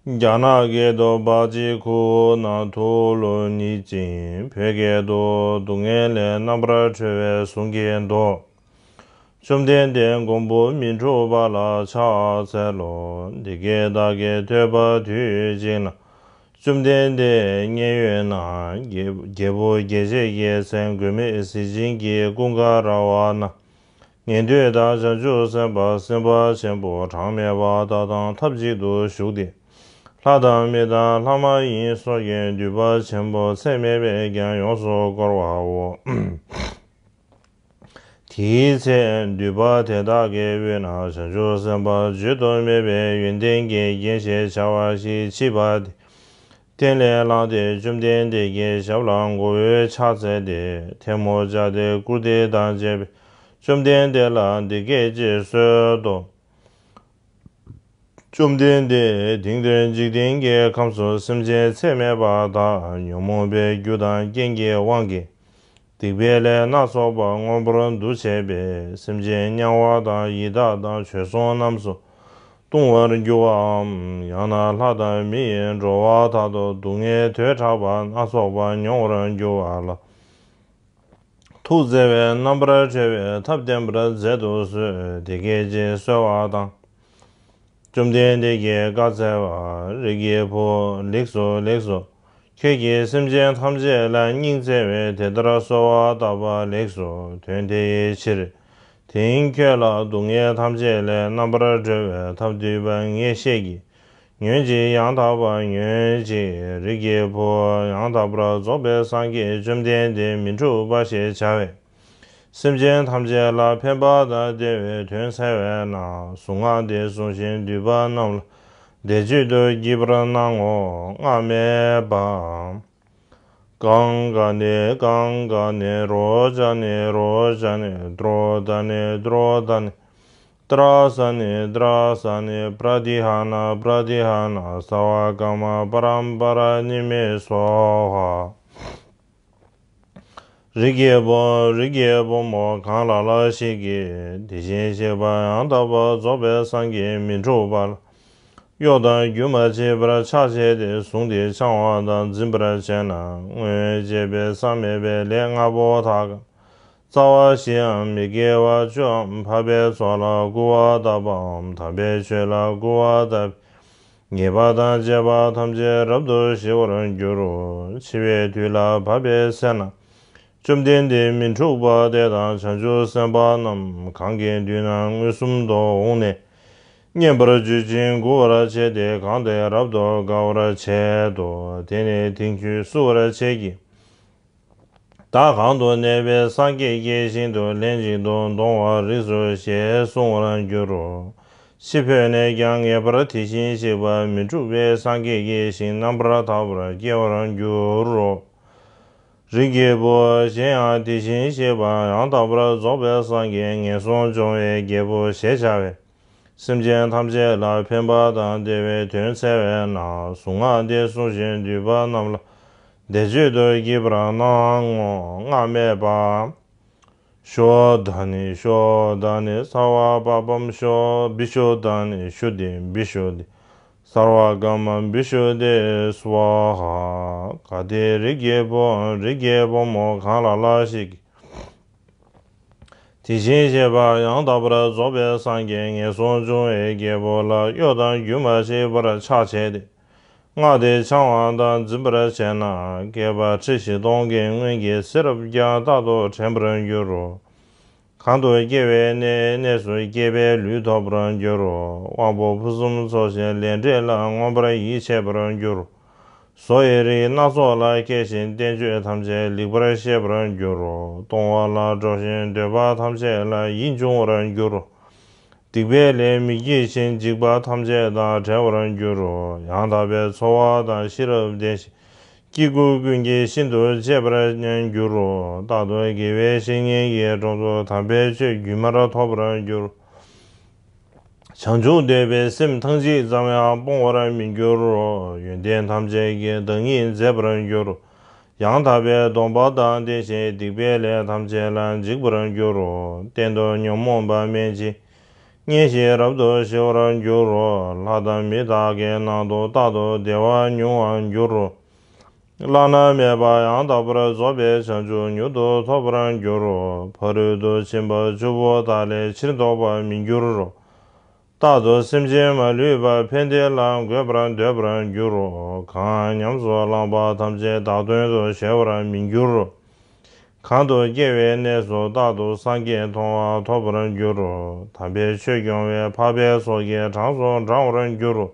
རྒྱ་ནག་སྐད་དུ་བ་ཅི་ཁུ་ན་ཐུ་ལུ་ནི་ཅིང་། བོད་སྐད་དུ། སྡུག་བསྔལ་ལས་རྣམ་པར་གྲོལ་བའི་གཟུངས་ཀྱི་མདོ། བཅོམ་ལྡན་འདས་མགོན་པོ་མི་འཁྲུགས་པ་ལ་ཕྱག་འཚལ་ལོ། འདི་སྐད་བདག་གིས་ཐོས་པ་དུས་གཅིག་ན། བཅོམ་ལྡན་འདས་མཉན་ཡོད་ན། རྒྱལ་རྒྱལ་པོ་རྒྱལ་བྱེད་ཀྱི་མཚན་མགོན་མེད་ཟས་སྦྱིན་གྱི་ཀུན་དགའ་ར་བ་ན། ཉན་ཐོས་དང་བྱང་ཆུབ་སེམས་དཔའ་སེམས་དཔའ་ཆེན་པོ་གྲངས་མེད་པ་དག་དང་ཐབས་ཅིག་ཏུ་བཞུགས་ཏེ། ལྷ་དང་མི་དང་ལྷ་མ་ཡིན་སོགས་ཀྱི་འདུས་པ་ཆེན་པོ་ཚད་མེད་པས་ཀྱང་ཡོངས་སུ་བསྐོར་བའོ། དེའི་ཚེ་འདུས་པ་དེ་དག་གི་དབུས་ན་བྱང་ཆུབ་སེམས་དཔའ་བརྗོད་དུ་མེད་པའི་ཡོན་ཏན་གྱི་རྒྱན་ཞེས་བྱ་བ་ཞིག་མཆིས་པ་དེ། སྟན་ལས་ལངས་ཏེ་བཅོམ་ལྡན་འདས་ཀྱི་ཞབས་ལ་མགོ་བོས་ཕྱག་འཚལ་ཏེ་ཐལ་མོ་སྦྱར་ཏེ་བཀུར་སྟི་དང་བཅས་པས་བཅོམ་ལྡན་འདས་ལ་འདི་སྐད་ཅེས་གསོལ་ཏོ། བཅོམ་ལྡན་འདས། དེང་འདིར་འཇིག་རྟེན་གྱི་ཁམས་སུ་སེམས་ཅན་ཚད་མེད་པ་དག་ཉོན་མོངས་པའི་རྒྱུ་དང་རྐྱེན་གྱི་དབང་གིས་སྡིག་པའི་ལས་སྣ་ཚོགས་པ་མངོན་པར་འདུ་བྱེད་པས་སེམས་ཅན་དམྱལ་བ་དང་ཡི་དྭགས་དང་བྱོལ་སོང་རྣམས་སུ་ལྟུང་བར་འགྱུར་བའམ། ཡང་ན་ལྷ་དང་མི་ཡི་འགྲོ་བ་དག་ཏུ་སྡུག་བསྔལ་དོས་དྲག་པ་སྣ་ཚོགས་པ་མྱོང་བར་འགྱུར་བ་ལ། ཐུགས་བརྩེ་བས་རྣམ་པར་གྲོལ་བའི་ཐབས་བསྟན་པར་མཛད་དུ་གསོལ། དེ་སྐད་ཅེས་གསོལ་བ་དང་། བཅོམ་ལྡན་འདས་ཀྱིས་བཀའ་སྩལ་པ། རིགས་ཀྱི་བུ། ལེགས་སོ། ལེགས་སོ། ཁྱོད་ཀྱིས་སེམས་ཅན་ཐམས་ཅད་ལ་སྙིང་བརྩེ་བས་དེ་ལྟར་གསོལ་བ་བཏབ་པ་ལེགས་སོ། དོན་དེ་ཡི་ཕྱིར་དེང་ཁྱོད་ལ་སྡུག་བསྔལ་ཐམས་ཅད་ལས་རྣམ་པར་གྲོལ་བའི་ཐབས་བསྡུས་པ་ངས་བཤད་ཀྱི། ཉོན་ཅིག་ཡང་དག་པར་ཉོན་ཅིག་རིགས་ཀྱི་བུ། ཡང་དག་པར་རྫོགས་པའི་སངས་རྒྱས་བཅོམ་ལྡན་འདས་མི་འཁྲུགས་པ་ཞེས་བྱ་བས། སེམས་ཅན་ཐམས་ཅད་ལ་ཕན་པ་དང་བདེ་བའི་དོན་འཚལ་བས་ན་གཟུངས་སྔགས་འདི་གསུངས་ཤིང་འདུས་པ་རྣམས་ལ་བཟླས་བརྗོད་དུ་བགྱི་བར་གནང་ངོ་། སྔགས་སྨྲས་པ། གང་ག་ནེ་གང་ག་ནེ་རོ་ཙ་ནེ་རོ་ཙ་ནེ་ཏྲོ་ད་ནེ་ཏྲོ་ད་ནེ་ཏྲ་ས་ནེ་ཏྲ་ས་ནེ་པྲ་ཏི་ཧ་ན་པྲ་ཏི་ཧ་ན་སརྦ་ཀརྨ་པ་རམ་པ་ར་ནི་མེ་སྭཱ་ཧཱ། རིགས་ཀྱི་བུ། རིགས་ཀྱི་བུ་མོ་གང་ལ་ལ་ཞིག་གིས་དེ་བཞིན་གཤེགས་པ་ཡང་དག་པར་རྫོགས་པའི་སངས་རྒྱས་མི་འཁྲུགས་པ་ལ་གཡོ་དང་རྒྱུ་མ་བྱས་པར་ཕྱག་བྱས་ཏེ་བཟུང་སྟེ་འཆང་བ་དང་འཛིན་པར་བྱས་ན་སྔོན་བྱས་པའི་བསམ་མེད་པའི་ལས་ལྔ་པོ་དག་གམ། རྩ་བ་བཞིའམ་མི་དགེ་བ་བཅུའམ་འཕགས་པའི་ཚོགས་ལ་སྐུར་བ་བཏབ་པའམ་དམ་པའི་ཆོས་ལ་སྐུར་བ་བཏབ་པའི་ཉེས་པ་དང་བཅས་པ་ཐམས་ཅད་རབ་ཏུ་ཞི་བར་འགྱུར་རོ། འཆི་བའི་དུས་ལ་བབ་པའི་ཚེ་ན་བཅོམ་ལྡན་འདས་མི་འཁྲུགས་པ་དེ་དང་བྱང་ཆུབ་སེམས་དཔའ་རྣམས་གང་གི་མདུན་ན་མངོན་སུམ་དུ་འོངས་ནས་མཉན་པར་གྱུར་ཅིང་མགུ་བར་བྱས་ཏེ་གང་དེ་རབ་ཏུ་དགའ་བར་བྱེད་དོ། དེ་ནས་དེང་ཁྱོད་བསུ་བར་བྱེད་ཀྱི། བདག་གང་དུ་གནས་པའི་སངས་རྒྱས་ཀྱི་ཞིང་དུ་ལན་ཅིག་ཏུ་འདོང་བར་རིགས་སོ་ཞེས་གསུང་བར་འགྱུར་རོ། འཆི་འཕོས་ནས་ཀྱང་ངེས་པར་དེ་བཞིན་གཤེགས་པ་མི་འཁྲུགས་པའི་སངས་རྒྱས་ཀྱི་ཞིང་རྣམ་པར་དག་པར་སྐྱེ་བར་འགྱུར་རོ། རིགས་ཀྱི་བུ། གཞན་ཡང་དེ་བཞིན་གཤེགས་པ་ཡང་དག་པར་རྫོགས་པའི་སངས་རྒྱས་ངན་སོང་སྦྱོང་བའི་རྒྱལ་པོ་ཞེས་བྱ་བས། སེམས་ཅན་ཐམས་ཅད་ལ་ཕན་པ་དང་བདེ་བའི་དོན་འཚལ་བས་ན་གཟུངས་སྔགས་འདི་གསུངས་ཤིང་འདུས་པ་རྣམས་ལ་བཟླས་བརྗོད་དུ་བགྱི་བར་གནང་ངོ་། སྔགས་སྨྲས་པ། ཤོ་དྷ་ནི་ཤོ་དྷ་ནི་སརྦ་པཱ་པཾ་ཤོ་བི་ཤུདྡྷ་ནི་ཤུདྡྷི་བི་ཤུདྡྷི་སརྦ་ཀརྨ་བི་ཤུདྡྷེ་སྭཱ་ཧཱ། གལ་ཏེ་རིགས་ཀྱི་བུ། རིགས་ཀྱི་བུ་མོ་གང་ལ་ལ་ཞིག་གིས། དེ་བཞིན་གཤེགས་པ་ཡང་དག་པར་རྫོགས་པའི་སངས་རྒྱས་ངན་སོང་སྦྱོང་བའི་རྒྱལ་པོ་ལ་གཡོ་དང་རྒྱུ་མ་བྱས་པར་ཕྱག་བྱས་ཏེ། སྔགས་དེ་འཆང་བ་དང་འཛིན་པར་བྱས་ན་བསྐལ་པ་ཁྲི་བཞི་སྟོང་གི་སྔོན་གྱི་ཚེ་རབས་ཀྱང་རྟག་ཏུ་དྲན་པར་འགྱུར་རོ། གང་དུ་སྐྱེ་བའི་གནས་གནས་སུ་སྐྱེས་པའི་ལུས་ཐོབ་པར་འགྱུར་རོ། དབང་པོ་ཕུན་སུམ་ཚོགས་ཤིང་ལས་འབྲས་ལ་མངོན་པར་ཡིད་ཆེས་པར་འགྱུར་རོ། བཟོ་ཡི་རིགས་སྣ་ཚོགས་ལ་མཁས་ཤིང་བསྟན་བཅོས་ཐམས་ཅད་ལེགས་པར་ཤེས་པར་འགྱུར་རོ། གཏོང་བ་ལ་སྤྲོ་ཞིང་འདོད་པ་ཐམས་ཅད་ལ་ཡིད་འབྱུང་བར་འགྱུར་རོ། སྡིག་པའི་ལས་མི་བགྱིད་ཅིང་འཇིགས་པ་ཐམས་ཅད་དང་བྲལ་བར་འགྱུར་རོ། ཡང་དག་པའི་འཚོ་བ་དང་ཤེས་རབ་ལྡན་ཞིང་སྐྱེ་དགུ་ཀུན་གྱིས་ཤིན་ཏུ་གཅེས་པར་འགྱུར་རོ། རྟག་ཏུ་དགེ་བའི་བཤེས་གཉེན་གྱི་དྲུང་དུ་དམ་པའི་ཆོས་རྒྱུན་མར་ཐོབ་པར་འགྱུར་རོ། བྱང་ཆུབ་འདོད་པའི་སེམས་ཐང་ཅིག་ཙམ་ཡང་སྤོང་བར་མི་འགྱུར་རོ། ཡོན་ཏན་ཐམས་ཅད་ཀྱི་བདག་ཉིད་མཛད་པར་འགྱུར་རོ། ཡང་དག་པའི་སྡོམ་པ་དང་ལྡན་ཞིང་སྡིག་པའི་ལས་ཐམས་ཅད་ལ་འཇིགས་པར་འགྱུར་རོ། གཏན་དུ་ཉོན་མོངས་པ་མེད་ཅིང་ གཉེན་བཤེས་རབ་ཏུ་ཞི་བར་འགྱུར་རོ། ལྷ་དང་མི་དག་གི་ནང་དུ་རྟག་ཏུ་བདེ་བ་མྱོང་བར་འགྱུར་རོ། བླ་ན་མེད་པ་ཡང་དག་པར་རྫོགས་པའི་བྱང་ཆུབ་མྱུར་དུ་ཐོབ་པར་འགྱུར་རོ། ཕ་རོལ་ཏུ་ཕྱིན་པ་བཅུ་པོ་དག་ལས་ཕྱིར་ལྡོག་པར་མི་འགྱུར་རོ། རྟག་ཏུ་སེམས་ཅན་མ་ལུས་པ་ཕན་བདེ་ལ་འགོད་པར་འདོད་པར་འགྱུར་རོ། གང་ཉམས་སུ་བླངས་པ་ཐམས་ཅད་བདག་དོན་དུ་གཞལ་བར་མི་འགྱུར་རོ། གང་དུ་སྐྱེ་བའི་གནས་སུ་རྟག་ཏུ་སངས་རྒྱས་མཐོང་བ་ཐོབ་པར་འགྱུར་རོ། དམ་པའི་ཆོས་སྐྱོང་བའི་འཕགས་པའི་ཚོགས་ཀྱིས་གྲངས་སུ་འདྲང་བར་འགྱུར་རོ།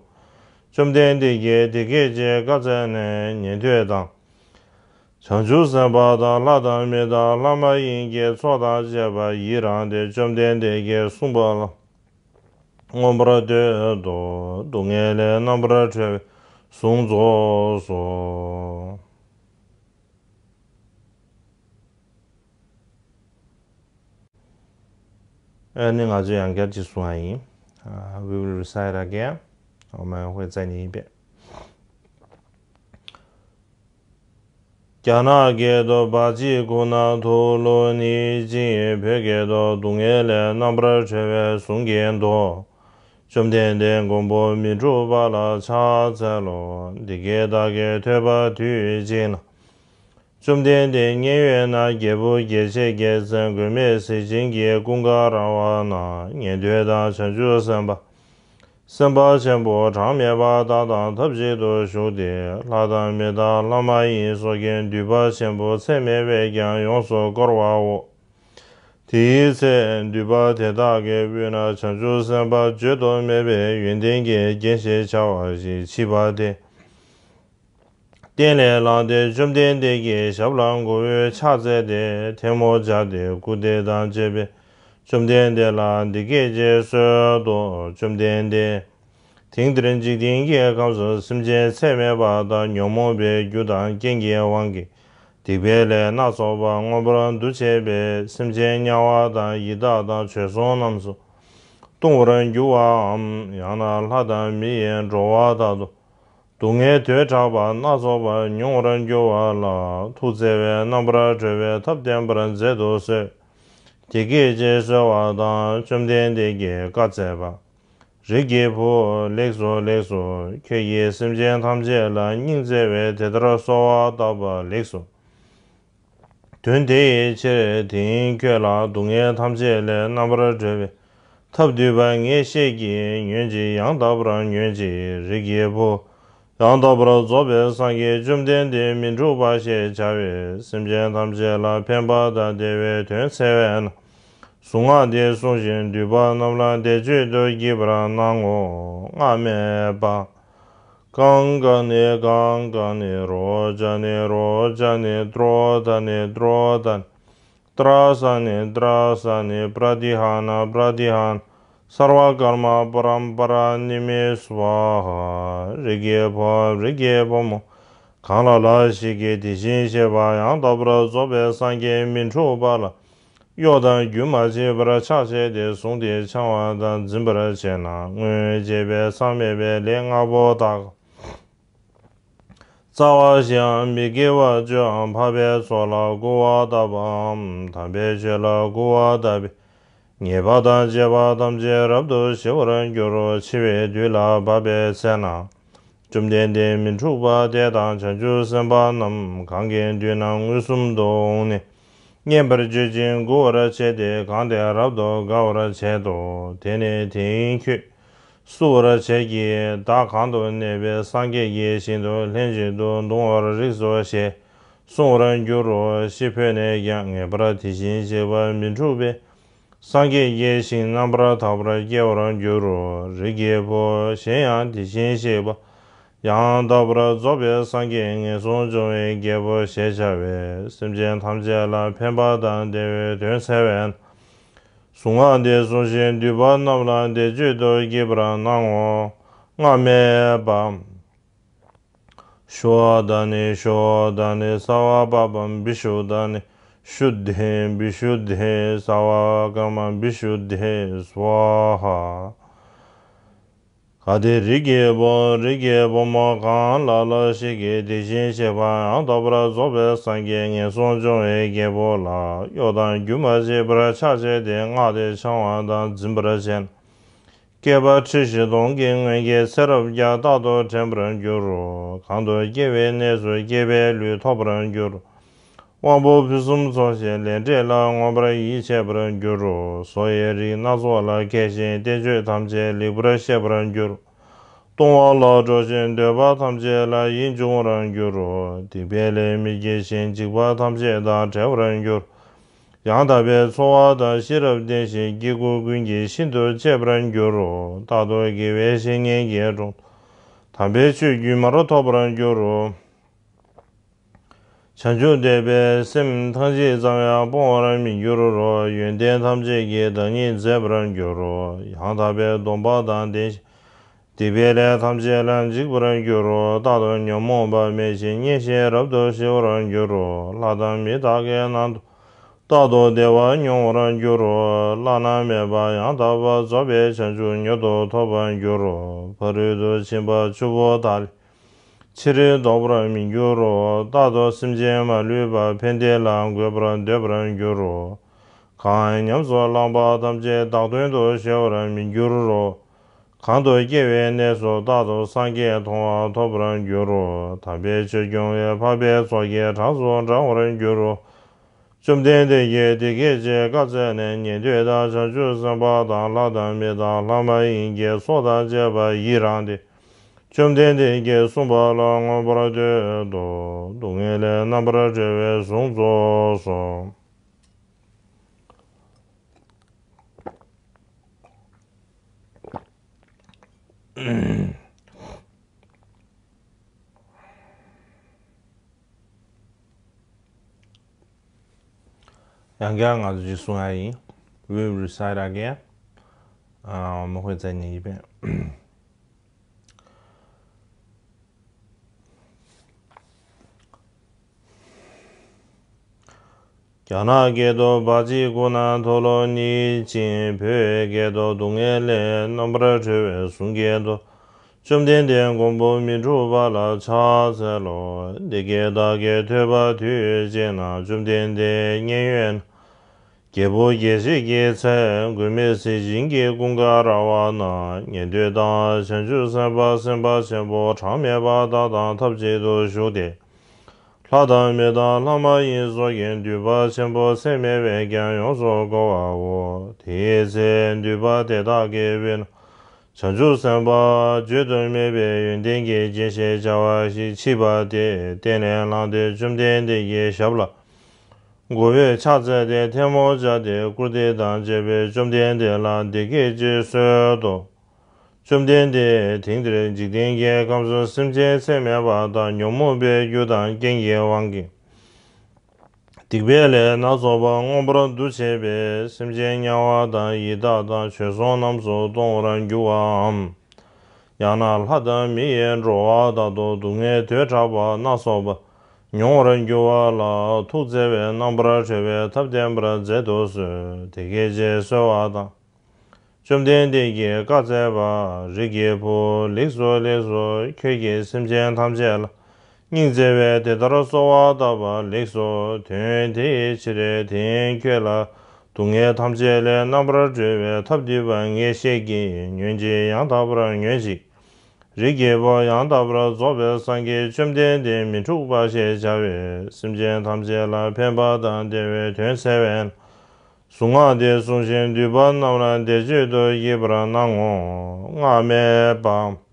བཅོམ་ལྡན་འདས་ཀྱིས་འདི་སྐད་ཅེས་བཀའ་སྩལ་ནས། ཉན་ཐོས་དང་། བྱང་ཆུབ་སེམས་དཔའ་དང་ལྷ་དང་མི་དང་ལྷ་མ་ཡིན་གྱི་ཚོགས་དང་བཅས་པ་ཡི་རངས་ཏེ་བཅོམ་ལྡན་འདས་ཀྱིས་གསུངས་པ་ལ་མངོན་པར་བསྟོད་དོ། སྡུག་བསྔལ་ལས་རྣམ་པར་གྲོལ་བའི་གཟུངས་རྫོགས་སོ། ཨ་ནི་ང་ཚོས་ཡང་བསྐྱར་ཅིག་གསུང་བ་ཡིན། Uh, we will recite again. ཨོཾ་ཨཱཿཧཱུྃ་ཙ་ན་ཡེ་པས། རྒྱ་ནག་སྐད་དུ་བ་ཅི་ཀུ་ན་ཐུ་ལུ་ནི་ཅི། བོད་སྐད་དུ་སྡུག་བསྔལ་ལས་རྣམ་པར་གྲོལ་བའི་གཟུངས་ཀྱི་མདོ། བཅོམ་ལྡན་འདས་མགོན་པོ་མི་འཁྲུགས་པ་ལ་ཕྱག་འཚལ་ལོ། འདི་སྐད་བདག་གིས་ཐོས་པ་དུས་གཅིག་ན། བཅོམ་ལྡན་འདས་མཉན་ཡོད་ན་རྒྱལ་བུ་རྒྱལ་བྱེད་ཀྱི་མཚན་མགོན་མེད་ཟས་སྦྱིན་གྱི་ཀུན་དགའ་ར་བ་ན་ཉན་ཐོས་དང་བྱང་ཆུབ་སེམས་དཔའ། སེམས་དཔའ་ཆེན་པོ་གྲངས་མེད་པ་དག་དང་ཐབས་གཅིག་ཏུ་བཞུགས་ཏེ། ལྷ་དང་མི་དང་ལྷ་མ་ཡིན་སོགས་ཀྱི་འདུས་པ་ཆེན་པོ་ཚད་མེད་པས་ཀྱང་ཡོངས་སུ་བསྐོར་བའོ། དེའི་ཚེ་འདུས་པ་དེ་དག་གི་དབུས་ན་བྱང་ཆུབ་སེམས་དཔའ་བརྗོད་དུ་མེད་པའི་ཡོན་ཏན་གྱི་རྒྱན་ཞེས་བྱ་བ་ཞིག་མཆིས་པ་དེ། སྟན་ལས་ལངས་ཏེ་བཅོམ་ལྡན་འདས་ཀྱི་ཞབས་ལ་མགོ་བོས་ཕྱག་འཚལ་ཏེ་ཐལ་མོ་སྦྱར་ཏེ་སྐུ་དད་དང་བཅས་པས་བཅོམ་ལྡན་འདས་ལ་འདི་སྐད་ཅེས་གསོལ་ཏོ། བཅོམ་ལྡན་འདས། དེང་འདིར་འཇིག་རྟེན་གྱི་ཁམས་སུ་སེམས་ཅན་ཚད་མེད་པ་དག་ཉོན་མོངས་པའི་རྒྱུ་དང་རྐྱེན་གྱི་དབང་གིས་སྡིག་པའི་ལས་སྣ་ཚོགས་པ་མངོན་པར་འདུ་བྱེད་པས་སེམས་ཅན་དམྱལ་བ་དང་ཡི་དྭགས་དང་བྱོལ་སོང་རྣམས་སུ་ལྟུང་བར་འགྱུར་བའམ། ཡང་ན་ལྷ་དང་མི་ཡི་འགྲོ་བ་དག་ཏུ་སྡུག་བསྔལ་དོས་དྲག་པ་སྣ་ཚོགས་པ་མྱོང་བར་འགྱུར་བ་ལ་ཐུགས་བརྩེ་བས་རྣམ་པར་གྲོལ་བའི་ཐབས་བསྟན་པར་མཛད་དུ་གསོལ། དེ་སྐད་ཅེས་གསོལ་བ་དང་བཅོམ་ལྡན་འདས་ཀྱིས་བཀའ་སྩལ་པ། རིགས་ཀྱི་བུ། ལེགས་སོ་ལེགས་སོ། ཁྱོད་ཀྱིས་སེམས་ཅན་ཐམས་ཅད་ལ་སྙིང་བརྩེ་བས་དེ་ལྟར་གསོལ་བ་བཏབ་པ་ལེགས་སོ། དོན་དེའི་ཕྱིར་དེང་ཁྱོད་ལ་སྡུག་བསྔལ་ཐམས་ཅད་ལས་རྣམ་པར་གྲོལ་བའི་ཐབས་བསྡུས་པ་ངས་བཤད་ཀྱི། ཉོན་ཅིག་ཡང་དག་པར་ཉོན་ཅིག་རིགས་ཀྱི་བུ། ཡང་དག་པར་རྫོགས་པའི་སངས་རྒྱས་བཅོམ་ལྡན་འདས་མི་འཁྲུགས་པ་ཞེས་བྱ་བས་སེམས་ཅན་ཐམས་ཅད་ལ་ཕན་པ་དང་བདེ་བའི་དོན་འཚལ་བས་ན། གཟུངས་སྔགས་འདི་གསུངས་ཤིང་འདུས་པ་རྣམས་ལ་བཟླས་བརྗོད་དུ་བགྱི་བར་གནང་ངོ་། སྔགས་སྨྲས་པ། ཀཾ་ཀ་ནི་ཀཾ་ཀ་ནི་རོ་ཙ་ནི་རོ་ཙ་ནི་ཏྲོ་ཙ་ནི་ཏྲོ་ཙ་ནི། ཏྲ་ས་ནི་ཏྲ་ས་ནི་པྲ་ཏི་ཧ་ན་པྲ་ཏི་ཧ་ན། སརྦ་ཀརྨ་པ་རམ་པ་ར་ནི་མེ་སྭཱ་ཧཱ། རིགས་ཀྱི་བུ་རིགས་ཀྱི་བུ་མོ། གང་ལ་ལ་ཞིག་གིས་དེ་བཞིན་གཤེགས་པ་ཡང་དག་པར་རྫོགས་པའི་སངས་རྒྱས་མི་འཁྲུགས་པ་ལ་གཡོ་དང་རྒྱུན་མ་ཆད་པར་ཕྱག་བྱས་ཏེ་བཟུང་སྟེ་འཆང་བ་དང་འཛིན་པར་བྱེད་ན་སྔོན་བྱས་པའི་མཚམས་མེད་པའི་ལས་ལྔ་པོ་དག་རྩ་བ་ཞིག་མི་དགེ་བ་བཅུའམ་འཕགས་པའི་ཚོགས་ལ་སྐུར་བ་བཏབ་པའམ་དམ་པའི་ཆོས་ལ་སྐུར་བ་བཏབ་པའི་ཉེས་པ་དང་བཅས་པ་ཐམས་ཅད་རབ་ཏུ་ཞི་བར་འགྱུར་རོ། འཆི་བའི་དུས་ལ་བབ་པའི་ཚེ་ན་བཅོམ་ལྡན་འདས་མི་འཁྲུགས་པ་དེ་དང་བྱང་ཆུབ་སེམས་དཔའ་རྣམས་གང་གི་མདུན་ན་མངོན་སུམ་དུ་འོངས་ནས་མཉན་པར་བརྗོད་ཅིང་མགུ་བར་བྱས་ཏེ་གང་དེ་རབ་ཏུ་དགའ་བར་བྱེད་དོ། དེ་ནས་དེང་ཁྱོད་བསུ་བར་བྱེད་ཀྱི། བདག་གང་དུ་གནས་པའི་སངས་རྒྱས་ཀྱི་ཞིང་དུ་ལྷན་ཅིག་ཏུ་འདུ་བར་རིགས་སོ་ཞེས་གསུང་བར་འགྱུར་རོ། ཤི་འཕོས་ནས་ཀྱང་ངེས་པར་དེ་བཞིན་གཤེགས་པ་མི་འཁྲུགས་པའི་སངས་རྒྱས་ཀྱི་ཞིང་རྣམ་པར་དག་པར་སྐྱེ་བར་འགྱུར་རོ། རིགས་ཀྱི་བུ་གཞན་ཡང་དེ་བཞིན་གཤེགས་པ་ཡང་དག་པར་རྫོགས་པའི་སངས་རྒྱས་ངན་སོང་སྦྱོང་བའི་རྒྱལ་པོ་ཞེས་བྱ་བས་སེམས་ཅན་ཐམས་ཅད་ལ་ཕན་པ་དང་བདེ་བའི་དོན་འཚལ་བས་ན། གཟུངས་སྔགས་འདི་གསུངས་ཤིང་འདུས་པ་རྣམས་ལ་བཟླས་བརྗོད་དུ་བགྱི་བར་གནང་ངོ་། སྔགས་སྨྲས་པ། ཤུ་དྷ་ནི་ཤུ་དྷ་ནི་སརྦ་པཱ་པ་བི་ཤུ་དྷ་ནི་ཤུ་དྷེ་བི་ཤུ་དྷེ་སརྦ་ཀརྨ་བི་ཤུ་དྷེ་སྭཱ་ཧཱ། གལ་ཏེ་རིགས་ཀྱི་བུ་རིགས་ཀྱི་བུ་མོ་གང་ལ་ལ་ཞིག་གིས་དེ་བཞིན་གཤེགས་པ་ཡང་དག་པར་རྫོགས་པའི་སངས་རྒྱས་ངན་སོང་སྦྱོང་བའི་རྒྱལ་པོ་ལ་གཡོ་དང་རྒྱུན་མ་ཆད་པར་ཕྱག་བྱས་ཏེ་སྔགས་དེ་འཆང་བ་དང་འཛིན་པར་བྱེད་ན། བསྐལ་པ་ཁྲི་བཞི་སྟོང་གི་སྔོན་གྱི་ཚེ་རབས་བརྒྱ་རྟག་ཏུ་དྲན་པར་འགྱུར་རོ། གང་དུ་སྐྱེ་བའི་གནས་སུ་སྐྱེས་པའི་ལུས་ཐོབ་པར་འགྱུར་རོ། དབང་པོ་ཕུན་སུམ་ཚོགས་ཤིང་ལས་འབྲས་ལ་མངོན་པར་ཡིད་ཆེས་པར་འགྱུར་རོ། བཟོ་ཡི་རིགས་སྣ་ཚོགས་ལ་མཁས་ཤིང་བསྟན་བཅོས་ཐམས་ཅད་ལེགས་པར་ཤེས་པར་འགྱུར་རོ། ལྟུང་བ་ལ་སྤྲོ་ཞིང་འདོད་པ་ཐམས་ཅད་ལ་ཡིད་འབྱུང་བར་འགྱུར་རོ། སྡིག་པའི་ལས་མི་བགྱིད་ཅིང་འཇིགས་པ་ཐམས་ཅད་དང་བྲལ་བར་འགྱུར་རོ། ཡང་དག་པའི་འཚོ་བ་དང་ཤེས་རབ་ལྡན་ཞིང་སྐྱེ་དགུ་ཀུན་གྱི་ཤིན་ཏུ་གཅེས་པར་འགྱུར་རོ། རྟག་ཏུ་དགེ་བའི་བཤེས་གཉེན་གྱི་དྲུང་དུ་དམ་པའི་ཆོས་རྒྱུན་མར་ཐོབ་པར་འགྱུར་རོ། བྱང་ཆུབ་བདེ་བའི་སེམས་ཐང་ཅིག་ཙམ་ཡང་སྤོང་བར་མི་འགྱུར་རོ། ཡོན་ཏན་ཐམས་ཅད་ཀྱི་བདག་ཉིད་མཛེས་པར་འགྱུར་རོ། ཡང་དག་པའི་སྡོམ་པ་དང་ལྡན་ཞིང་སྡིག་པའི་ལས་ཐམས་ཅད་ལ་འཇིགས་པར་འགྱུར་རོ། རྟག་ཏུ་ཉོན་མོངས་པ་མེད་ཅིང་མཉེས་ཤིང་རབ་ཏུ་ཞི་བར་འགྱུར་རོ། ལྷ་དང་མི་དག་གི་ནང་དུ་རྟག་ཏུ་བདེ་བ་མྱོང་བར་འགྱུར་རོ། བླ་ན་མེད་པ་ཡང་དག་པར་རྫོགས་པའི་བྱང་ཆུབ་མྱུར་དུ་ཐོབ་པར་འགྱུར་རོ། ཕ་རོལ་ཏུ་ཕྱིན་པ་བཅུ་པོ་དག་ལས་ཕྱིར་ལྡོག་པར་མི་འགྱུར་རོ། རྟག་ཏུ་སེམས་ཅན་མ་ལུས་པ་ཕན་བདེ་ལ་འགོད་པར་འདོད་པར་འགྱུར་རོ། གང་ཉམས་སུ་བླངས་པ་ཐམས་ཅད་བདག་དོན་དུ་གཞལ་བར་མི་འགྱུར་རོ། གང་དུ་སྐྱེ་བའི་གནས་སུ་རྟག་ཏུ་སངས་རྒྱས་མཐོང་བ་ཐོབ་པར་འགྱུར་རོ། དམ་པའི་ཆོས་སྐྱོང་བའི་འཕགས་པའི་ཚོགས་ཀྱིས་གྲངས་སུ་འདྲང་བར་འགྱུར་རོ། བཅོམ་ལྡན་འདས་ཀྱིས་འདི་སྐད་ཅེས་བཀའ་སྩལ་ནས། ཉན་ཐོས་དང་བྱང་ཆུབ་སེམས་དཔའ་དང་ལྷ་དང་མི་དང་ལྷ་མ་ཡིན་གྱི་ཚོགས་དང་བཅས་པ་ཡི་རངས་ཏེ། བཅོམ་ལྡན་འདས་ཀྱིས་གསུངས་པ་ལ་མངོན་པར་བསྟོད་དོ། སྡུག་བསྔལ་ལས་རྣམ་པར་གྲོལ་བའི་གཟུངས་རྫོགས་སོ། ཡང་བསྐྱར་ང་ཚོ་ཅིག་གསུང་ཡ་ཡིན། We will recite again. ཨ། མོ་ཧོས་ཙེ་ཉི་ཡི་པེ། རྒྱ་ནག་སྐད་དུ་བ་ཇི་ཀུ་ན་མཐོ་ལོ་ནི་ཅིང་། བོད་སྐད་དུ་སྡུག་བསྔལ་ལས་རྣམ་པར་གྲོལ་བའི་གཟུངས་སྐད་དུ། བཅོམ་ལྡན་འདས་མགོན་པོ་མི་འཁྲུགས་པ་ལ་ཕྱག་འཚལ་ལོ། འདི་སྐད་བདག་གིས་ཐོས་པ་དུས་གཅིག་ན། བཅོམ་ལྡན་འདས་མཉན་ཡོད་ན། རྒྱལ་པོ་དགྱེས་བཞིན་གྱི་ཚལ། མགོན་མེད་ཟས་སྦྱིན་གྱི་ཀུན་དགའ་ར་བ་ན། ཉན་ཐོས་དང་བྱང་ཆུབ་སེམས་དཔའ་སེམས་དཔའ་ཆེན་པོ་གྲངས་མེད་པ་དག་དང་ཐབས་གཅིག་ཏུ་བཞུགས་ཏེ། ལྷ་དང་མི་དང་ལྷ་མ་ཡིན་སོགས་ཀྱི་འདུས་པ་ཆེན་པོ་ཚད་མེད་པས་ཀྱང་ཡོངས་སུ་བསྐོར་བའོ། དེའི་ཚེ་འདུས་པ་དེ་དག་གི་དབུས་ན། བྱང་ཆུབ་སེམས་དཔའ་བརྗོད་དུ་མེད་པའི་ཡོན་ཏན་གྱི་རྒྱན་ཞེས་བྱ་བ་ཞིག་མཆིས་པ་དེ་སྟན་ལས་ལངས་ཏེ་བཅོམ་ལྡན་འདས་ཀྱི་ཞབས་ལ་མགོ་བོས་ཕྱག་འཚལ་ཏེ་ཐལ་མོ་སྦྱར་ཏེ་བཀུར་སྟི་དང་བཅས་པས་བཅོམ་ལྡན་འདས་ལ་འདི་སྐད་ཅེས་གསོལ་ཏོ། བཅོམ་ལྡན་འདས། དེང་འདིར་འཇིག་རྟེན་གྱི་ཁམས་སུ་སེམས་ཅན་ཚད་མེད་པ་དག་ཉོན་མོངས་པའི་རྒྱུ་དང་རྐྱེན་གྱི་དབང་གིས། སྡིག་པའི་ལས་སྣ་ཚོགས་པ་མངོན་པར་འདུ་བྱེད་པས་སེམས་ཅན་དམྱལ་བ་དང་ཡི་དྭགས་དང་བྱོལ་སོང་རྣམས་སུ་གཏོང་བར་འགྱུར་བའམ། ཡང་ན་ལྷ་དང་མི་ཡི་འགྲོ་བ་དག་ཏུ་སྡུག་བསྔལ་དོས་དྲག་པ་སྣ་ཚོགས་པ་མྱོང་བར་འགྱུར་བ་ལ་ཐུགས་བརྩེ་བས་རྣམ་པར་གྲོལ་བའི་ཐབས་བསྟན་པར་མཛད་དུ་གསོལ། དེ་སྐད་ཅེས་གསོལ་བ་དང་། བཅོམ་ལྡན་འདས་ཀྱིས་བཀའ་སྩལ་པ། རིགས་ཀྱི་བུ། ལེགས་སོ། ལེགས་སོ། ཁྱོད་ཀྱིས་སེམས་ཅན་ཐམས་ཅད་ལ་སྙིང་བརྩེ་བས་དེ་ལྟར་གསོལ་བ་བཏབ་པ་ལེགས་སོ། དོན་དེ་ཡི་ཕྱིར་དེང་ཁྱོད་ལ་སྡུག་བསྔལ་ཐམས་ཅད་ལས་རྣམ་པར་གྲོལ་བའི་ཐབས་བསྡུས་པ་ངས་བཤད་ཀྱི། ཉོན་ཅིག་ཡང་དག་པར་ཉོན་ཅིག་རིགས་ཀྱི་བུ། ཡང་དག་པར་རྫོགས་པའི་སངས་རྒྱས་བཅོམ་ལྡན་འདས་མི་འཁྲུགས་པ་ཞེས་བྱ་བས་སེམས་ཅན་ཐམས་ཅད་ལ་ཕན་པ་དང་བདེ་བའི་དོན་གསལ་བས་ན། གཟུངས་སྔགས་འདི་བསྲུང་ཞིང་འདུས་པ་རྣམས་ལ་བཟླས་བརྗོད་དུ་ཡིས་པར་གནང་ངོ་། སྔགས་སྨྲས་པ།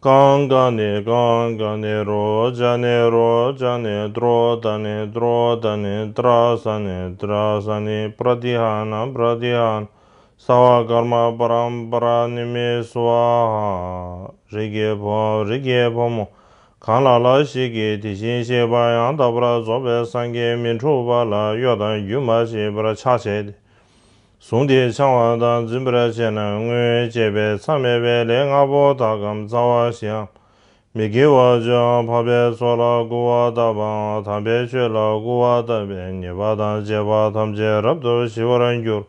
ཀཾ་ཀ་ནི་ཀཾ་ཀ་ནི་རོ་ཙ་ནི་རོ་ཙ་ནི་ཏྲོ་ཏ་ནི་ཏྲོ་ཏ་ནི་ཏྲ་ས་ནི་ཏྲ་ས་ནི་པྲ་ཏི་ཧ་ན་པྲ་ཏི་ཧ་ན། སརྦ་ཀརྨ་པ་རམ་པ་ར་ནི་མེ་སྭཱ་ཧཱ། རིགས་ཀྱི་བུ། རིགས་ཀྱི་བུ་མོ། གང་ལ་ལ་ཞིག་གིས་དེ་བཞིན་གཤེགས་པ་ཡང་དག་པར་རྫོགས་པའི་སངས་རྒྱས་མི་འཁྲུགས་པ་ལ་གཡོ་དང་སྒྱུ་མ་བྱེད་པར་ཆགས་བྱས་ཏེ། གཟུངས་དེ་འཆང་བ་དང་འཛིན་པར་བྱས་ན་སྔོན་བྱས་པའི་མཚམས་མེད་པའི་ལས་ལྔ་པོ་དག་གམ་རྩ་བ་བཞིའམ། མི་དགེ་བ་བཅུའམ། འཕགས་པའི་ཚོགས་ལ་སྐུར་བ་བཏབ་པའམ། དམ་པའི་ཆོས་ལ་སྐུར་བ་བཏབ་པའི་ཉེས་པ་དང་བཅས་པ་ཐམས་ཅད་རབ་ཏུ་ཞི་བར་འགྱུར།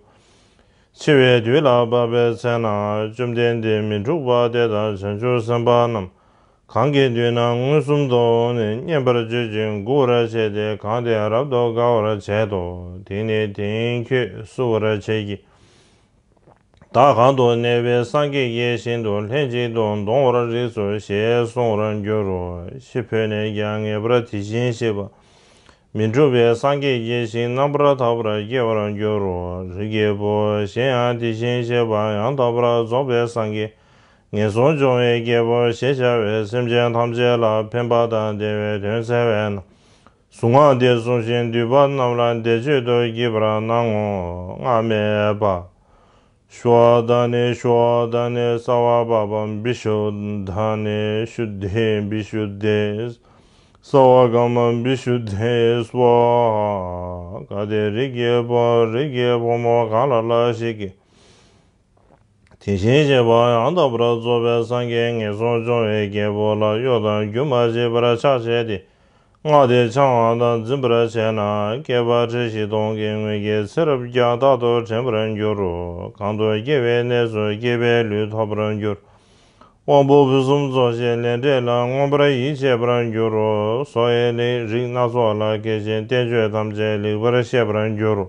འཆི་བའི་དུས་ལ་བབ་པའི་ཚེ་ན་བཅོམ་ལྡན་འདས་མི་འཁྲུགས་པ་དེ་དང་བྱང་ཆུབ་སེམས་དཔའ་རྣམས་གང་གི་མདུན་ན་མངོན་སུམ་དུ་ནི་མཉན་པར་བྱེད་ཅིང་མགུ་བར་བྱས་ཏེ་གང་དེ་རབ་ཏུ་དགའ་བར་བྱེད་དོ། དེ་ནི་དེང་ཁྱོད་བསུ་བར་བྱེད་ཀྱི། བདག་གང་དུ་གནས་པའི་སངས་རྒྱས་ཀྱིས། ཤིན་ཏུ་ལྷན་ཅིག་ཏུ་འདོང་བར་རིགས་སོ། ཞེས་གསུང་བར་འགྱུར་རོ། ཤི་འཕོས་ནས་ཀྱང་ངེས་པར་དེ་བཞིན་གཤེགས་པ། མི་འཁྲུགས་པའི་སངས་རྒྱས་ཀྱི་ཞིང་རྣམ་པར་དག་པར་སྐྱེ་བར་འགྱུར་རོ། རིགས་ཀྱི་བུ། གཞན་ཡང་དེ་བཞིན་གཤེགས་པ་ཡང་དག་པར་རྫོགས་པའི་སངས་རྒྱས། ངན་སོང་སྦྱོང་བའི་རྒྱལ་པོ་ཞེས་བྱ་བའི་སེམས་ཅན་ཐམས་ཅད་ལ་ཕན་པ་དང་བདེ་བའི་དོན་འཚལ་བས་ན། གཟུངས་སྔགས་འདི་གསུངས་ཤིང་འདུས་པ་རྣམས་ལ་བཟླས་བརྗོད་དུ་བགྱིས་པར་གནང་ངོ་། སྔགས་སྨྲས་པ། ཤྭ་དྷ་ནི་ཤྭ་དྷ་ནི་སརྦ་པཱ་པ་བི་ཤུདྡྷ་ནི་ཤུདྡྷེ་བི་ཤུདྡྷེ་སརྦ་ཀརྨ་བི་ཤུདྡྷེ་སྭཱ་ཧཱ། གལ་ཏེ་རིགས་ཀྱི་བུ། རིགས་ཀྱི་བུ་མོ་གང་ལ་ལ་ཞིག་གིས། དེ་བཞིན་གཤེགས་པ་ཡང་དག་པར་རྫོགས་པའི་སངས་རྒྱས་ངན་སོང་སྦྱོང་བའི་རྒྱལ་པོ་ལ་གཡོ་དང་རྒྱུ་མ་བྱས་པར་ཕྱག་བྱས་ཏེ། སྔགས་དེ་འཆང་བ་དང་འཛིན་པར་བྱས་ན། བསྐལ་པ་ཁྲི་བཞི་སྟོང་གི་སྔོན་གྱི་ཚེ་རབས་ཀྱང་རྟག་ཏུ་དྲན་པར་འགྱུར་རོ། གང་དུ་སྐྱེ་བའི་གནས་སུ་སྐྱེས་པའི་ལུས་ཐོབ་པར་འགྱུར། དབང་པོ་ཕུན་སུམ་ཚོགས་ཤིང་ལས་འབྲས་ལ་མངོན་པར་ཡིད་ཆེས་པར་འགྱུར་རོ། སོགས་ཡི་ལས་རིགས་སྣ་ཚོགས་ལ་མཁས་ཤིང་བསྟན་བཅོས་ཐམས་ཅད་ལེགས་པར་ཤེས་པར་འགྱུར་རོ།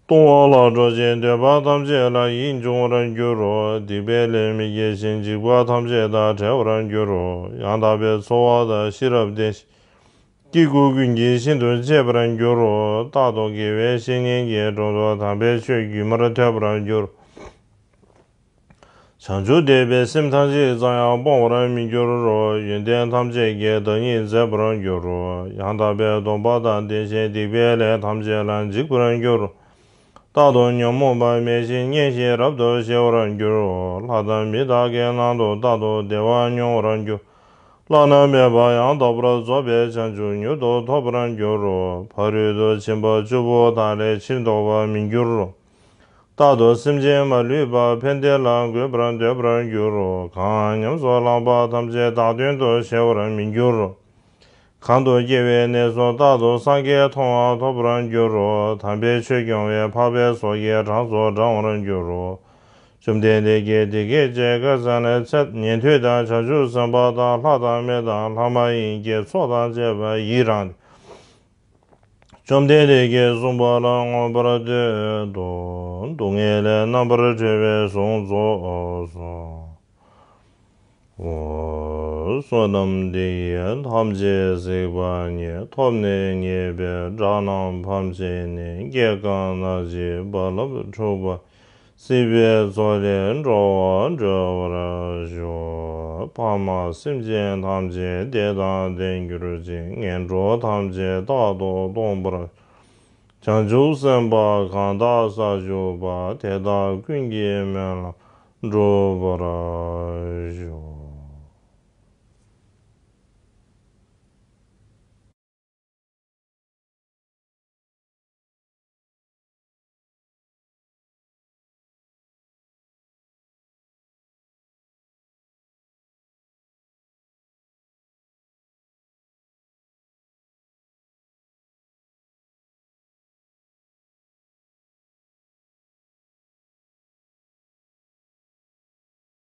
ལྟུང་བ་ལ་འགྲོ་ཞིང་འདོད་པ་ཐམས་ཅད་ལ་ཡིད་འབྱུང་བར་འགྱུར་རོ། སྡིག་པའི་ལས་མི་བགྱིད་ཅིང་འཇིགས་པ་ཐམས་ཅད་དང་བྲལ་བར་འགྱུར་རོ། ཡང་དག་པའི་འཚོ་བ་དང་ཤེས་རབ་ལྡན་ཞིང་། སྐྱེ་དགུ་ཀུན་གྱིས་ཤིན་ཏུ་གཅེས་པར་འགྱུར་རོ། རྟག་ཏུ་དགེ་བའི་བཤེས་གཉེན་གྱི་དྲུང་དུ་དམ་པའི་ཆོས་རྒྱུན་མར་ཐོས་པར་འགྱུར། བྱང་ཆུབ་བདེ་བའི་སེམས་ཐམས་ཅད་ཙམ་ཡང་སྤོང་བར་མི་འགྱུར་རོ། ཡོན་ཏན་ཐམས་ཅད་ཀྱི་བདག་ཉིད་མཛད་པར་འགྱུར་རོ། ཡང་དག་པའི་སྡོམ་པ་དང་ལྡན་ཞིང་སྡིག་པའི་ལས་ཐམས་ཅད་ལ་འཇིགས་པར་འགྱུར་རོ། རྟག་ཏུ་ཉོན་མོངས་པ་མེད་ཅིང་མཉེས་ཤིང་རབ་ཏུ་ཞི་བར་འགྱུར་རོ། ལྷ་དང་མི་དག་གི་ནང་དུ་རྟག་ཏུ་བདེ་བ་མྱོང་བར་འགྱུར། བླ་ན་མེད་པ་ཡང་དག་པར་རྫོགས་པའི་བྱང་ཆུབ་མྱུར་དུ་ཐོབ་པར་འགྱུར་རོ། ཕ་རོལ་ཏུ་ཕྱིན་པ་བཅུ་པོ་དག་ལས་ཕྱིར་ལྡོག་པར་མི་འགྱུར་རོ། རྟག་ཏུ་སེམས་ཅན་མ་ལུས་པ་ཕན་བདེ་ལ་འགོད་པར་འདོད་པར་འགྱུར་རོ། གང་ཉམས་སུ་བླངས་པ་ཐམས་ཅད་བདག་དོན་དུ་བྱེད་པར་མི་འགྱུར་རོ། གང་དུ་སྐྱེ་བའི་གནས་སུ་རྟག་ཏུ་སངས་རྒྱས་མཐོང་བ་ཐོབ་པར་འགྱུར་རོ། དམ་པའི་ཆོས་སྐྱོང་བའི་འཕགས་པའི་ཚོགས་ཀྱི་གྲངས་སུ་བགྲང་བར་འགྱུར་རོ། བཅོམ་ལྡན་འདས་ཀྱིས་དེ་སྐད་ཅེས་བཀའ་སྩལ་ནས། ཚེ་ཉན་ཐོས་དང་བྱང་ཆུབ་སེམས་དཔའ་དང་ལྷ་དང་མི་དང་ལྷ་མ་ཡིན་གྱི་ཚོགས་དང་བཅས་པ་ཡི་རངས་ཏེ། བཅོམ་ལྡན་འདས་ཀྱིས་གསུངས་པ་ལ་མངོན་པར་བསྟོད་དོ། སྡུག་བསྔལ་ལས་རྣམ་པར་གྲོལ་བའི་གཟུངས་རྫོགས་སོ། བསོད་ནམས་འདི་ཡིས་ཐམས་ཅད་གཟིགས་པ་ཉིད། ཐོབ་ནས་ཉེས་པའི་དགྲ་རྣམས་ཕམ་བྱས་ནས། སྐྱེ་རྒ་ན་འཆིའི་རྦ་རླབས་འཁྲུགས་པ། སྲིད་པའི་མཚོ་ལས་འགྲོ་བ་སྒྲོལ་བར་ཤོག། ཕ་མ་སེམས་ཅན་ཐམས་ཅད་བདེ་དང་ལྡན་གྱུར་ཅིག། ངན་འགྲོ་ཐམས་ཅད་རྟག་ཏུ་སྟོངས་པར། བྱང་ཆུབ་སེམས་དཔའ་གང་དག་ས་བཅུ་པ། དེ་དག་ཀུན་གྱི་སྨོན་ལམ་འགྲུབ་པར་ཤོག།